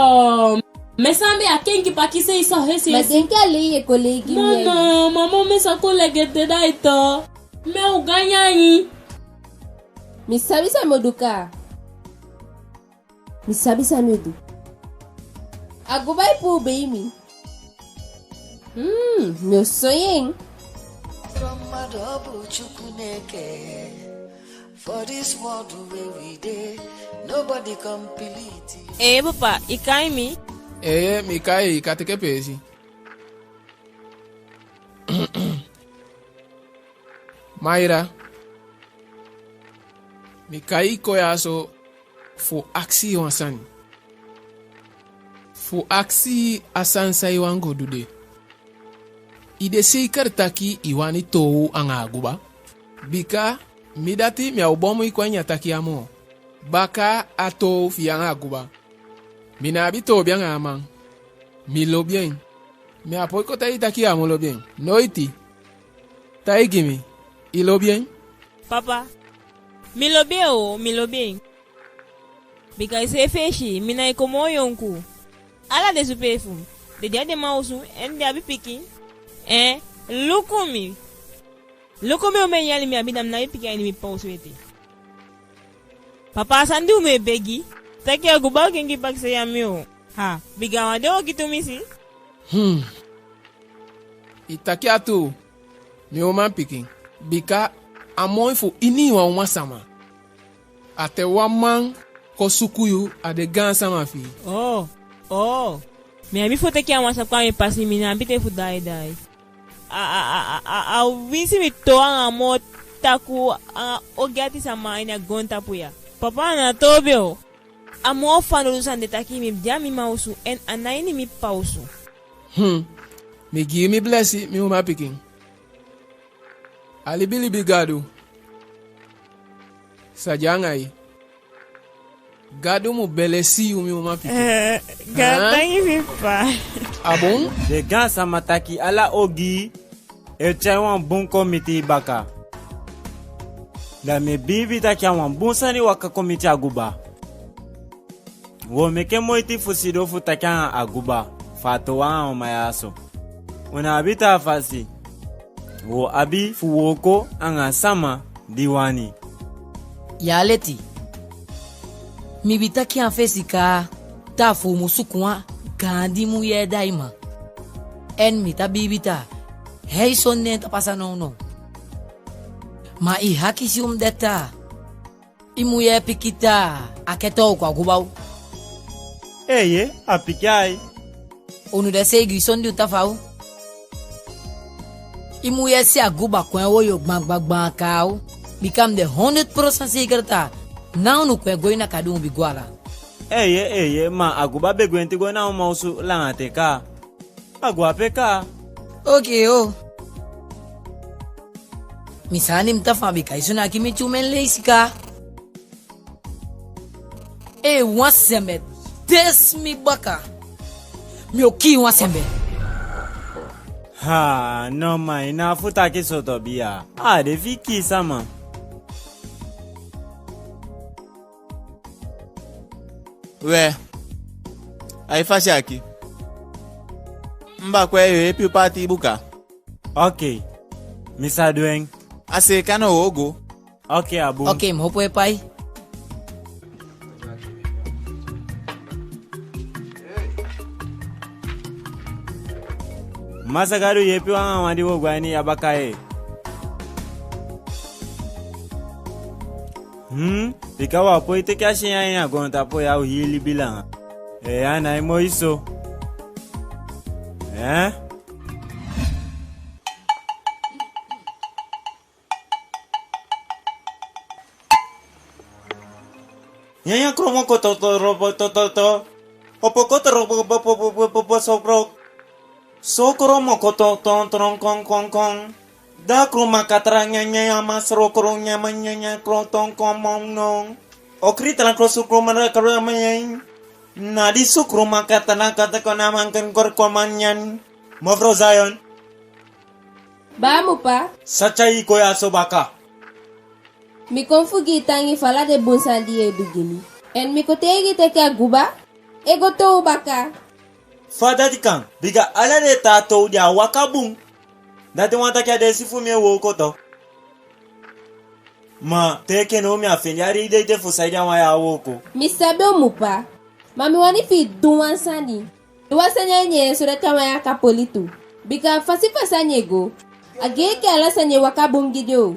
mi sa mi a kenki pakisei so hesi hesi. Ma denki a lei ye kon lei gi mi. No, no, mama, mi sa kon lei gi en ete da i toow. Mi o ganyan i. Mi sabi san mi o du kaa. Mi sabi san mi o du. Aguba e puu bei mi. Hmm, mi o soi en. Ee, papa, i kai mi? Ee, mi kai i, kan teke peesi. Mayra, mi kai i kon ya so fu akisi i wan sani. Fu akisi i a sani san i wani go du de. I de seikali taki i wani toow anga Aguba? Bika mi dati mi á o boon mu i kon a ini a taki ya moo. Baka a toow fi i anga Aguba. Mi ná abi toobi anga a man. Mi lobi en. Mi á poi kon taigi i taki i á mu lobi en. Noiti. Taigi mi, i lobi en? Papa, mi lobi en o, mi lobi en. Bika i seefi e si, mi nái kon moo yonku. Ala den supee fu mi, den de a den man osu, en den abi pikin. Ee, luku mi. Luku mi omen yali mi abi, da mi ná abi pikin a ini mi papa osu ete. Papa, a sani di u mu e begi, taki Aguba á kenki pakisei a mi o. Ha, bika a wan de ogii tumisi. Hmm. I taki a tuu, mi umanpikin. Bika a moi fu inii wan uman sama, a te wan man kon suku yu, a den gaansama fi i. Oo, oo. Mi abi fu teke a wan sani kon a mi pasi, mi ná abi ten fu daai daai. A, a, a, a, a winsi mi toow anga moo takuu anga ogii ati sama a ini a goontapu ya. Papa, a ná toobi o. A moo fanowdu sani de taki mi de a mi man osu, en a ná ini mi papa osu. Hmm. Mi gi i mi belesi, mi umanpikin. A libilibi Gadu sa de anga i. Gadu mu belesi yu, mi umanpikin. Ee, Gadu dangi fi i, papa. A bun? Den gaansama taki ala ogii e tyai wan bun kon miti i baka. Da mi e biibi taki a wan bun sani waka kon miti Aguba. Wo meke moiti fu sidon fu taki anga Aguba fu a towe anga u man ya so. U ná abi taa fasi. Wo abi fu wooko anga sama di wani. Ya leti. Mi bi taki a fesi kaa taa fu u mu suku wan gaandi mujee daiman. En mi ta biibi taa hei soni nen ta pasa nownow. Ma i hakisi u mu de taa. I mujee piki taa a ke toow ku Aguba o. Eeye, a piki ai. U nu de seigi soni di u ta fa o. I mujee si Aguba ku en wojo gbangbangbang kaa o. Bika mi de hondeti prosent seikeli taa na u nu ku en go ini a kadi u mu bi go ala. Eeye, eeye, ma Aguba be gwenti go na u man osu langa ten kaa. A go ape kaa. Oke o. Mi saani mi ta fa bika i soni aki mi tyumen leisi kaa. Ee, wan sembe tesi mi baka. Mi o kii wan sembe. Ha, no man, i ná a fu taki so to biya. A de fi i kii sama. We, a i fasi aki. Mi baka we, yu yeepi u paati i buka. Oke, mi sa du en. A seeka no wo go. Oke, a bun. Oke, mi opo e pai. Masa Gadu yeepi u anga wan di wo go a ini ya baka ye. Hmm, bika u á poi teke a syen ya ini a goontapu ya u hii libi langa. Ee, a nái moi so. Ee? Nyanya kromo koto to robo to to to. Opo koto robo bo bo bo bo bo bo sokro. Sokro mo koto ton tron kon kon kon. Da kroma katra nyanya ya masro kro nyama nyanya kro ton kon mon non. Okri tran kro sukro mara kro manyan. Na di sukro makata na kata kona man kan kor komanyan. Mevrouw Zion. Baa, Mupa. San tyai i kon ya so baka? Mi kon fu gi i tangi fu ala den bun sani di i e du gi mi. En mi kon taigi i taki Aguba e go toow baka. Fa dati kan? Bika ala den taa toow di á waka bun. Dati wani taki a deesi fu mi e wooko to. Ma te enke now mi á fende a reide ete fu saide a wan ya á wooko. Mi sabi o, Mupa. Ma mi wani fi i du wan sani. Du wan sani a ini en sodati a wan ya kan poli tu. Bika a fasi fa sani e go, a gei enke ala sani e waka bun gi den o.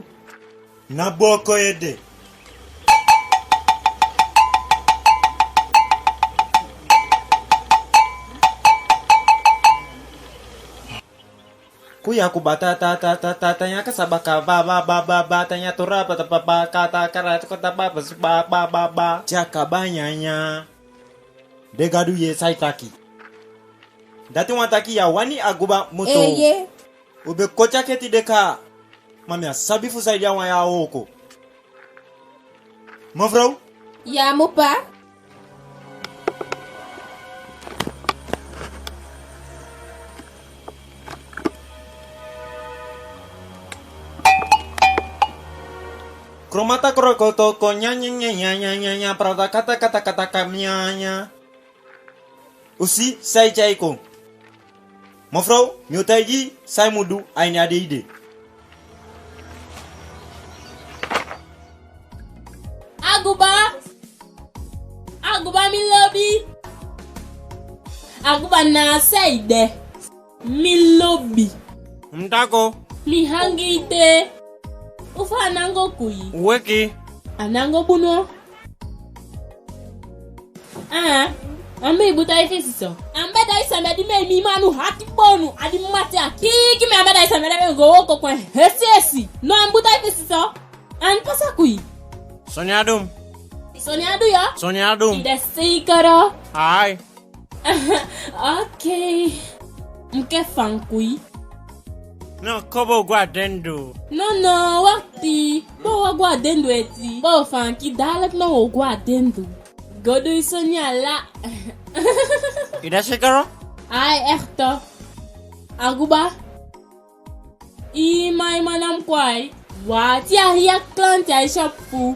Ná booko ede. Kuya ku bata ta ta ta ta ta nya kasa baka ba ba ba ba ba ta nya tora bata ba ba ka ta kara ta kota ba ba ba ba ba ba. Tyaka ba nyanya. De Gadu yee san i taki. Dati wani taki ya wani Aguba mu toow. Eeye. U be koti a keti de kaa. Ma mi á sabi fu saide a wan ya á wooko. Mevrouw? Ya, Mupa. Kromata krokoto ko nya nya nya nya nya nya prata kata kata kata ka nya nya. U si san i tyai kon. Mevrouw, mi o taigi i san i mu du a ini a dei de. Aguba! Aguba, mi lobi! Aguba, na a se i de. Mi lobi. Mi tako. Mi hangii te. Ufa a nango kui. Weki. A nango bunu. Aa, a mi buta i fesi so. A mi be dai sembe di mi e mi manu hati bonu, a di mati a kiki mi a mi be dai sembe di mi go wooko kon hesi hesi. No, a mi buta i fesi so. A mi pasa kui. Soni a du mi. Soni a du yu? Soni a du mi. I de seikeli? Ai. Oke. Mi ke fan kui. No, kon bo go a dendu. No, no, wakiti. Bo wa go a dendu eti. Bo fan ki daalek no wo go a dendu. Go du i soni ala. I de seikeli? Ai, echt. Aguba. I ma, i ma, na mi kwai. Wati a hii a klanti a i syapu.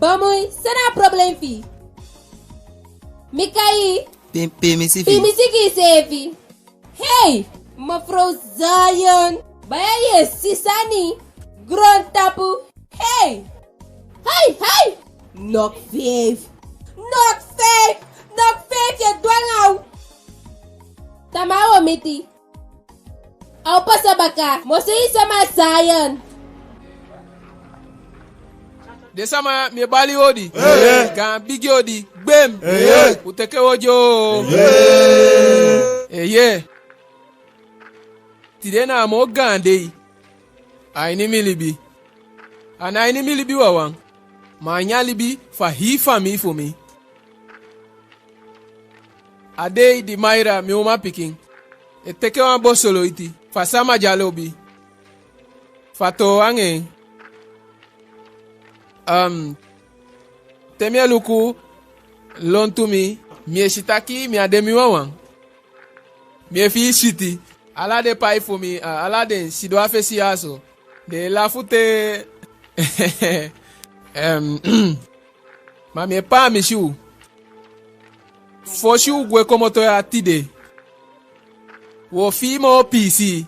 Bamoi, san na a problem fi i? Mi kai i. Pe, pe mi si fi. Pe mi si gi iseefi. Hei, mevrouw Zion. Baya, yu e si sani. Goontapu. Hei. Hei, hei. Nok feifi. Nok feifi. Nok feifi, yu e du anga u. Tamaa u o miti. A o pasa baka, mosei sama Zion. Den sama, mi e bali odi. Eeye. Gaan bigi odi, gbem. Eeye. U teke odi o. Eeye. Eeye. Tide na a moo gaan dei a ini mi libi. A ná ini mi libi wawan, ma a ini a libi fu a hii famii fu mi. A dei di Mayra, mi umanpikin, e teke wan bosoloiti fu a sama di a lobi, fu a toow anga en. Am, te mi e luku lontu mi, mi e si taki mi á de mi wawan. Mi e fii switi. Ala den pai fu mi, a, ala den sidon a fesi ya so, den e lafu te. Em, ma mi e paamisi u. Fosi u gwe komoto ya tide, u o fii moo piisii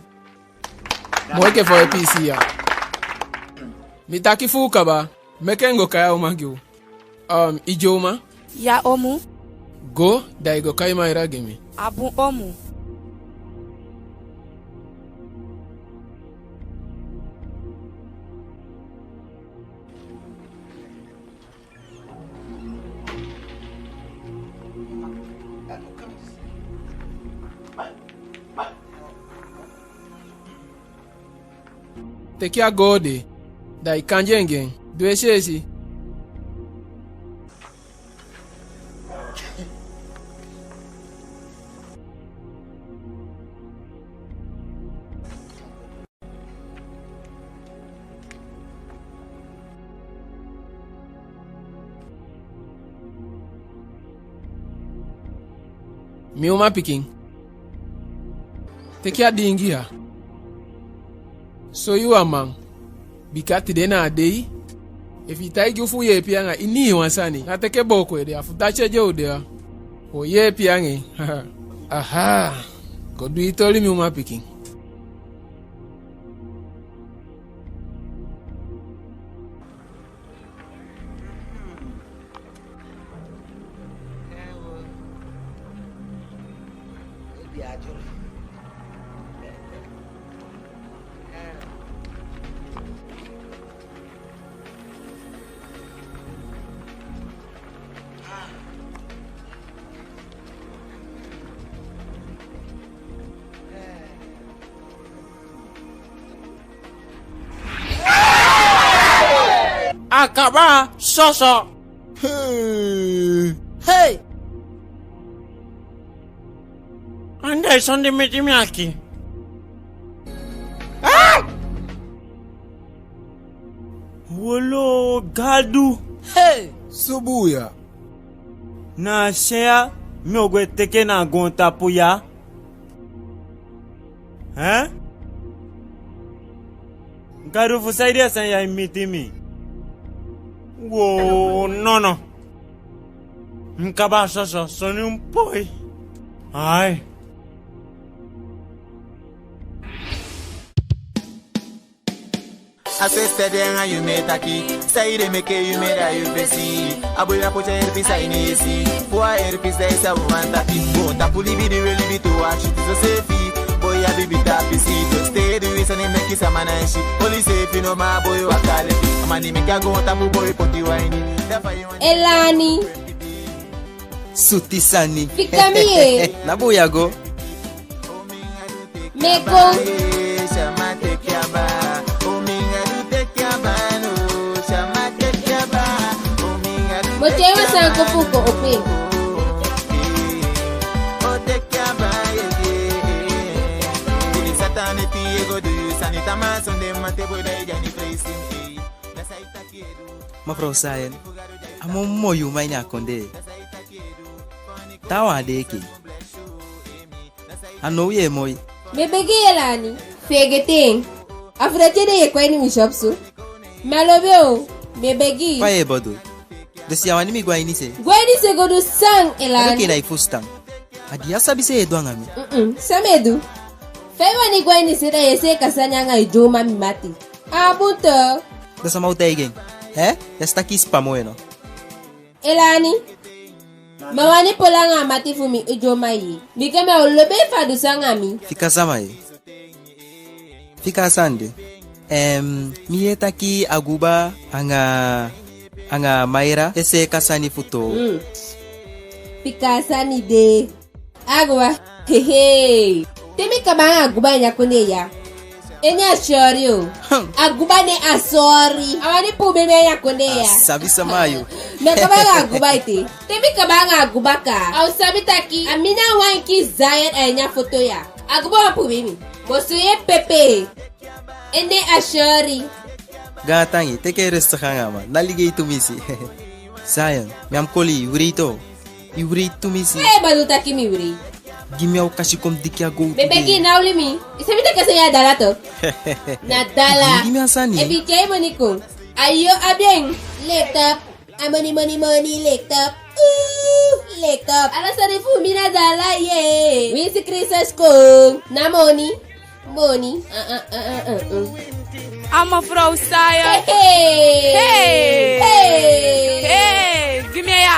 moo enke fa u e piisii ya. Mi taki fu u kaba, meke mi go kai a uman gi u. Um, Ijeoma. Ya, omu. Go, da i go kai Mayra gi mi. A bun, omu. Teke a goo de, da i kandi en gi en. Du en seesi. Mi umanpikin, teke a diingi ya. Soi u a man. Bika tide na a dei. Efu i taigi u fu yeepi anga inii wan sani, ná teke booko ede, a fu dati ede u de ya. U o yeepi anga en. Aha. Go du i toli, mi umanpikin. A kaba soso. Hey! Hey! Anda i son di miti mi aki? Ah! Wolo Gadu. Hey! Subu ya. Na a se ya mi o go e teke na a goontapu ya. Hen? Gadu, fu saide a sani ya e miti mi? Woo, nono. Mi kaba soso, soni un poi. Ai. A sesta de anga yu mi e taki, saide meke yu mi e da yu fesi. A boi a poti a earpiece a ini i esi. Fu a earpiece da i sa wani taki. Goontapu libi di we libi tu a switi soseefi. Boi a bibi tapu i si. Te du i sani meke sama ná e si. Oli seefi no, ma a boi waka leti. A man di meke a goontapu boi poti wan ini. Da fa yu wani. Elani. Suti sani. Fika mi ye. Na bun ya go. Mi e kon. Mo tyai wan sani kon fu u kon opo en. Mevrouw Sayen, a moo moi uman ini a kondee. Taawan á de enke i. A now yu e moi. Mi e begi i, Elani. Feegete en. A fu dati ede yu e kon a ini mi shop so. Mi á lobi en o. Mi e begi i. Fa yu e bedoel? Dus yu á wani mi go a ini se? Go a ini se go du san, Elani? A de enke i ná e fusutan. A di yu á sabi san yu e du anga mi. Mm-mm. San mi e du? Fa yu wani go a ini se, da yu e seeka sani anga i dyuman, mi mati. A bun tu. Da sama o taigi en? Hè? Yu á si taki i sipa moo en no? Elani, mi á wani poli anga a mati fu mi, i dyuman, ye. Bika mi á o lobi efu a du so anga mi. Fika sama ye. Fika a sani de. Em, mi yee taki Aguba anga, anga Mayra e seeka sani fu toow. Mm. Fika a sani de. Aguba. Hehe. Te mi kaba anga Aguba a ini a kondee ya, en ne a syori o. Hmm. Aguba ne a sori. A wani puubei mi a ini a kondee ya. A sabi sama yu. Mi á kaba anga Aguba ete. Te mi kaba anga Aguba kaa, a o sabi taki a mi na wan enkii Zayan a ini a foto ya. Aguba wani puubei mi. Boso ye pepe. En ne a syori. Gaantangi, teke en rustig anga a man. Ná ligei tumisi. Zayan, mi á mu koli i, i wreed tu. I wreed tumisi. Fa yu e bedoel taki mi wreed? Gi mi a okasi kon mi diki a gowtu. Mi e begi i, ná oli mi. I sabi taki a sani ya a dala tu. Na dala. Gi mi a sani. Efu i tyai moni kon. Ayo, abi en. Licht op. A moni, moni, moni, licht op. Oeh, licht op. Ala sani fu mi na dala, ye. Winsi Kristus kon, na moni. Moni. Ah, ah, ah, ah, ah, ah. A mevrouw Sayen. Hey, hey. Hey. Hey, gi mi ya.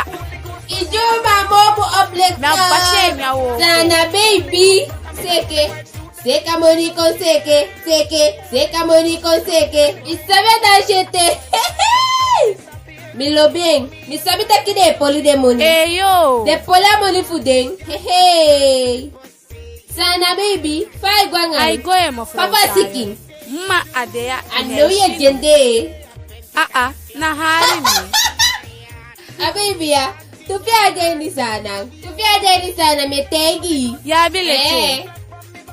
I dyuman moo bun op licht op. Na basi mi a wooko. Sana baby. Seke. Seke a moni kon seke. Seke. Seke a moni kon seke. I sabi a dansi ete. Hey, hey. Mi lobi en. Mi sabi taki den e poli den moni. Eyo. Den poli a moni fu den. Hehe. Sana baby, fa ai go anga i? Ai go ye, mevrouw Sayen. Fa a sikin? Ma a de ya. A now yu e dyende. Aa, na hali mi. A baby ya. Tufi a de ini Saanan. Tufi a de ini Saanan, mi e taigi i. Yu abi leti. Eh.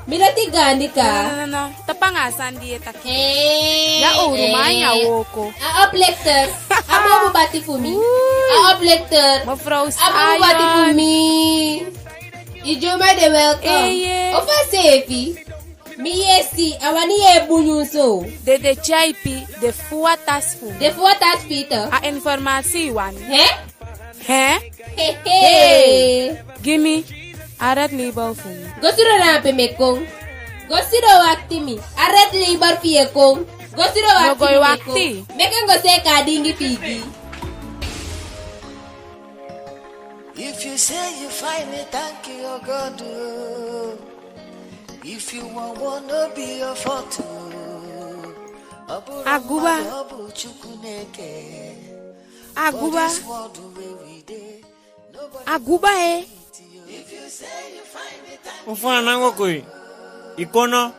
Mi leti gaandi kaa. No, no, no, no. Tapu anga a sani di yu e taki. Eh, yu a owru man, eh, yu a wooko. A oplichter. A moo bun bati fu mi. Oei. A oplichter. Mevrouw Sayen. A moo bun bati fu mi. I dyuman de welkom. Eye. Ofu a seefi. Mi yesi, a wani yee bun nyunsu. Den de tyaipi, den fuwa tasi fu mi. Den fuwa tasi fi i tu. A informasi i wani. Hè? Hè? Hehe. Gi mi a red label fu mi. Go sidon na ape, mi e kon. Go sidon wakti mi. A red label fi i e kon. Go sidon wakti mi, mi e kon. No go wakti. Meke mi go seeka a dingi fi i gi i. If you say you find me, thank you, oh God, oh. Aguba. Aguba. Aguba, e. Unfa a nango kui? I kono?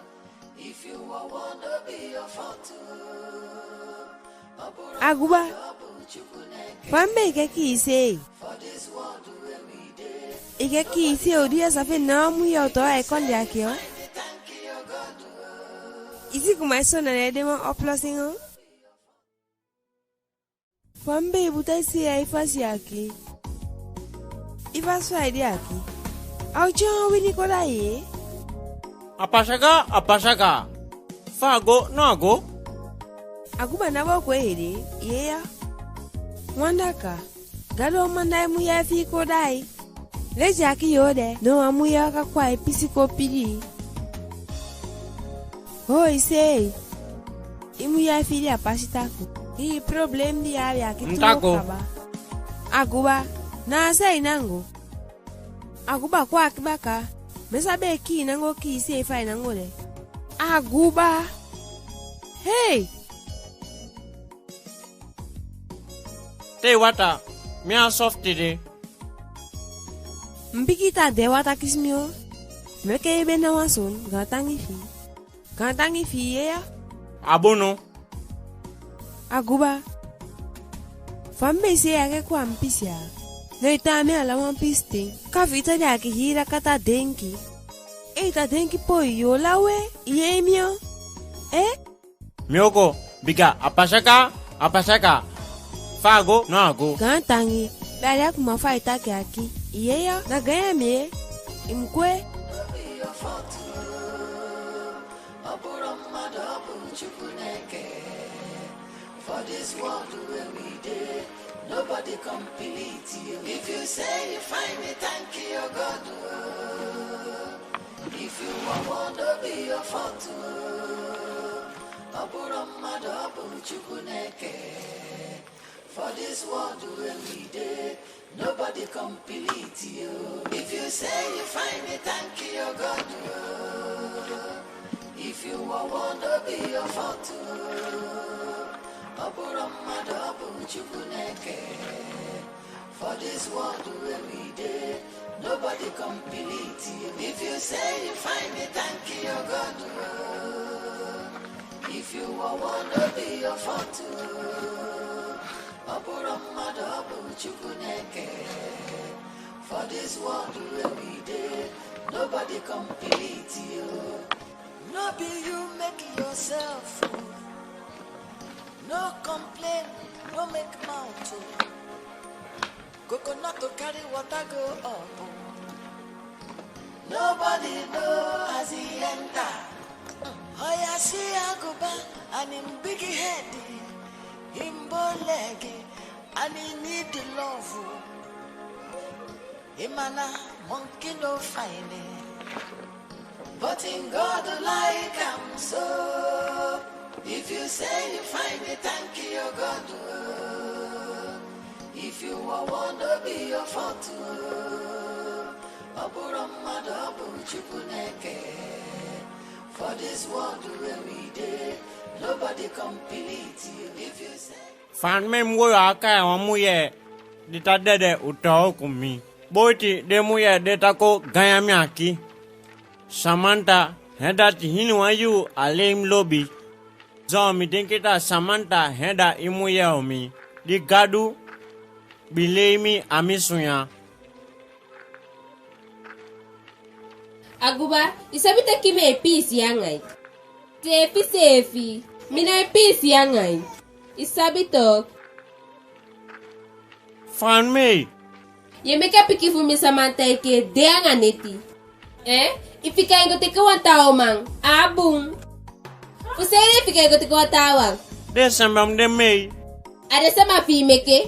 Aguba, fa mi be e keki i se. I keki i se, u di a sa feni na wan mujee u too a e kondi aki o. I si kuma i so na ne de wan oplossing o. Fa mi be e buta i se a i fasi aki. I fasi fa i de aki. A o tyai wan wini kon da i e. A pasa kaa, a pasa kaa. Fa a go, noo a go. Aguba, ná booko i ede, i yee ya. Wan daka, Gadu o manda i mujee fi i kon da i. Leti aki yoo de, noo wan mujee waka kon a i pisi kon pidi i. Oo, i se. I mujee fi i de a pasi takuu. Hii problem di i abi aki tu kaba. Aguba, na a se i nango. Aguba, kon aki baka. Mi sa be e kii i nango, kii i se fa i nango de. Aguba. Hei! Tei wata, mi a sofu tide. Mi bigi ta de wata kisi mi o. Meke i be na wan son, gaantangi fi i. Gaantangi fi i, i yee ya. A bun no. Aguba. Fa mi be e si i e kon a mi pisi ya. Noo i tan a mi ala wan pisi ten. Ka fi i ta de aki hii daka ta denki. E, i ta denki poi, yo law e, i yee mi o. E? Mi o kon, bika a pasa kaa, a pasa kaa. Fa a go, noo a go. Gaantangi, be a de a kuma fa i taki aki. I yee ya, na gaan ya mi e, i mu gwe. No be you make yourself o. No complain, no make mouth o. Coconut to carry water go up o. Nobody know as e enter. Oya see Aguba and him big head, him bow leg, and he need the love o. Him a na monkey no fine, but him God like am so. If you say you find it, thank your God o. If you want, want to be your fault o. Ọ bụrụ mmadụ, ọ bụ Chukwu na-eke. For this world where we dey, nobody complete you. If you say Fa mi mu go ya kai wan mujee di ta dede u tooku mi. Boiti den mujee de ta kon ganyan mi aki. Samantha, hen dati hiniwan yuu a lei mi lobi. Zo mi denki taa Samantha hen da i mujee u mi. Di Gadu bi lei mi a mi sunya. Aguba, i sabi taki mi e piisii anga i. Seefi seefi, mi nái piisii anga i. I sabi toch. Fa mi meke? Ye meke a pikin fu mi Samantha enke de anga neti. Eh? I fika en go teke wan taa uman. A bun. Fu saide i fika en go teke wan taawan? Den sama mi de mei. A den sama fi i meke.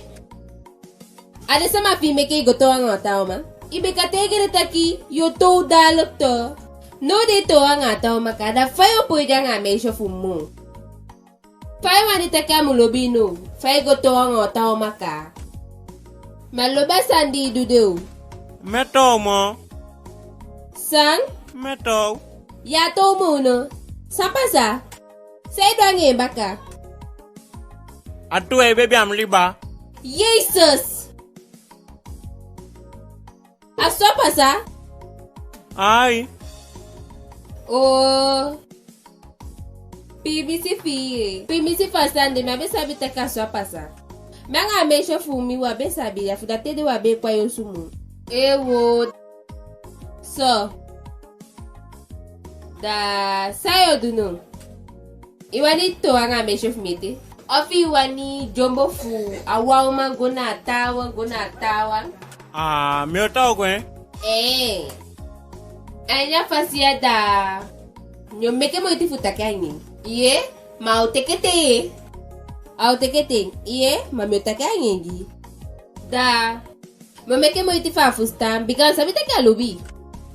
A den sama fi i meke i go toow anga wan taa uman. I be kan taigi den taki yo toow daalek toch. Now di i toow anga wan taa uman kaa, da fa yo poi de anga a meisyo fu mi moo? Fa i wani taki a mu lobi i now? Fa i go toow anga wan taa uman kaa? Mi á lobi a sani di i du de o. Mi e toow moo. San? Mi e toow. Ya tomo no. San pasa? San i du anga en baka? A tu e bebi a mi liba. Jesus! A so a pasa? Ai. Oo. Piimisi fi i. Piimisi fu a sani de, mi á be sabi taki a so a pasa. Mi anga a meisyo fu mi, u á be sabi, ya fu dati ede u á be e kon a yu osu moo. Ee woo. So. Da san yu o du no? I wani tow anga a meisyo fu mi ete? Ofu i wani dyombo fu a wan uman go na a taawan, go na a taawan? Aa, mi o tow go en. Ee. A ini a fasi ya da mi o meke moiti fu taki anga en. Iya, ma a o teke ten. A o teke ten. Iya, ma mi o taki anga en gi i. Da mi o meke moiti fu a fusutan, bika mi sabi taki a lobi i.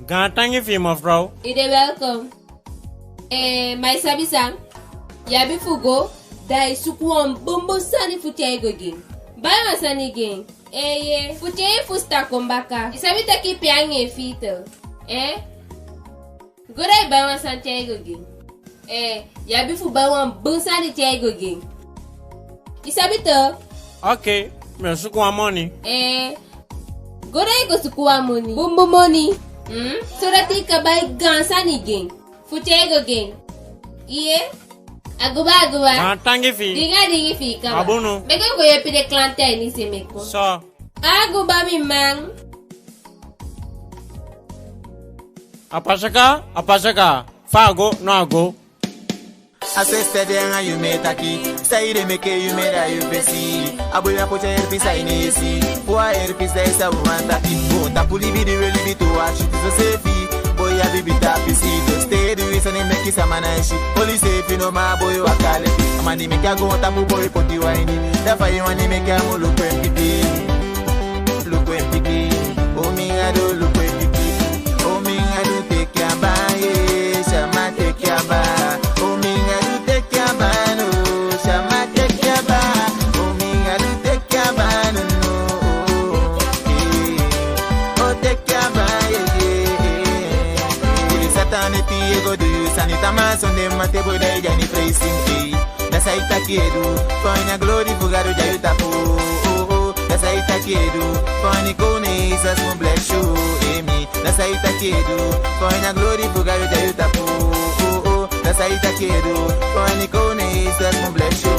Gaantangi fi i, mevrouw. I de welkom. Ee, ma i sabi san? Yu abi fu go, da i suku wan bunbun sani fu tyai go gi en. Bai wan sani gi en. Ee, fu tyai en fusutan kon baka. I sabi taki i pee anga en fii tu. Ee? Go da i bai wan sani tyai go gi en. Ee, yu abi fu bai wan bun sani tyai go gi en. I sabi tu? Oke, mi o suku wan moni. Ee, go da i go suku wan moni. Bunbun moni. Mm? Sodati i kan bai gaan sani gi en. Fu tyai go gi en. Iya? Aguba, aguba. Gaantangi fi i. Dingi a dingi fi i kaba. A bun. Meke u go yeepi den klanti a ini se, meke u kon. So. Aguba, mi man. A pasa ka, a pasa ka. Fa a go, no a go. A sesta de anga yu mi e taki. Saide meke yu mi e daai yu fesi? A boi a poti a earpiece a ini en yesi. Fu a earpiece da i sa wani taki. Go tapu libi di we libi tu, a switi soseefi. Boi a bibi tapu i si. Doo stay di wi sani meke sama ná e si. Oli seefi no, ma a boi waka leki. A man di meke a goontapu boi poti wan ini. Da fa i wani meke a mu luku en pikin? Luku en pikin. O mi Gadu, luku en pikin. O mi Gadu, teke a baa, ee, sama teke a baa. O mi Gadu, teke a baa no, sama teke a baa. O mi Gadu, teke a baa no, no. Ee. O teke a baa, ee, ee, ee, ee. Fu di Satan e pii e go du yu sani tamaa sonde, ma te boi da i de a ini presi, ee. Da sai taki e du, fu a ini a glori fu Gadu de a yu tapu. Da sai taki e du, fu a ini Koning Jesesi mu blesi yu, ee mi. Da sai taki e du, fu a ini a glori fu Gadu de a yu tapu. Da sai taki e du, fu a ini Koning Jesesi mu blesi yu.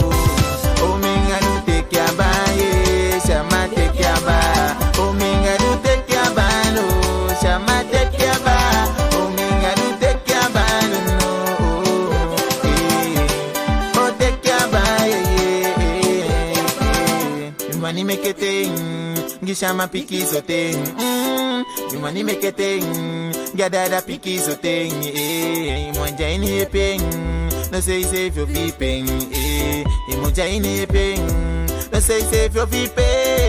O mi Gadu, teke a baa, ee, sama teke a baa. O mi Gadu, teke a baa no, sama teke a baa. O mi Gadu, teke a baa no, no. Ee. O teke a baa, ee, ee, ee, ee. Yu wani meke ten gi sama pikin soten. Mm. Yu wani meke ten gi a dada pikin soten. Ee. Yu mu de a ini en pen. No sei seefi o fii pen. Ee. Yu mu de a ini en pen. No sei seefi o fii pen.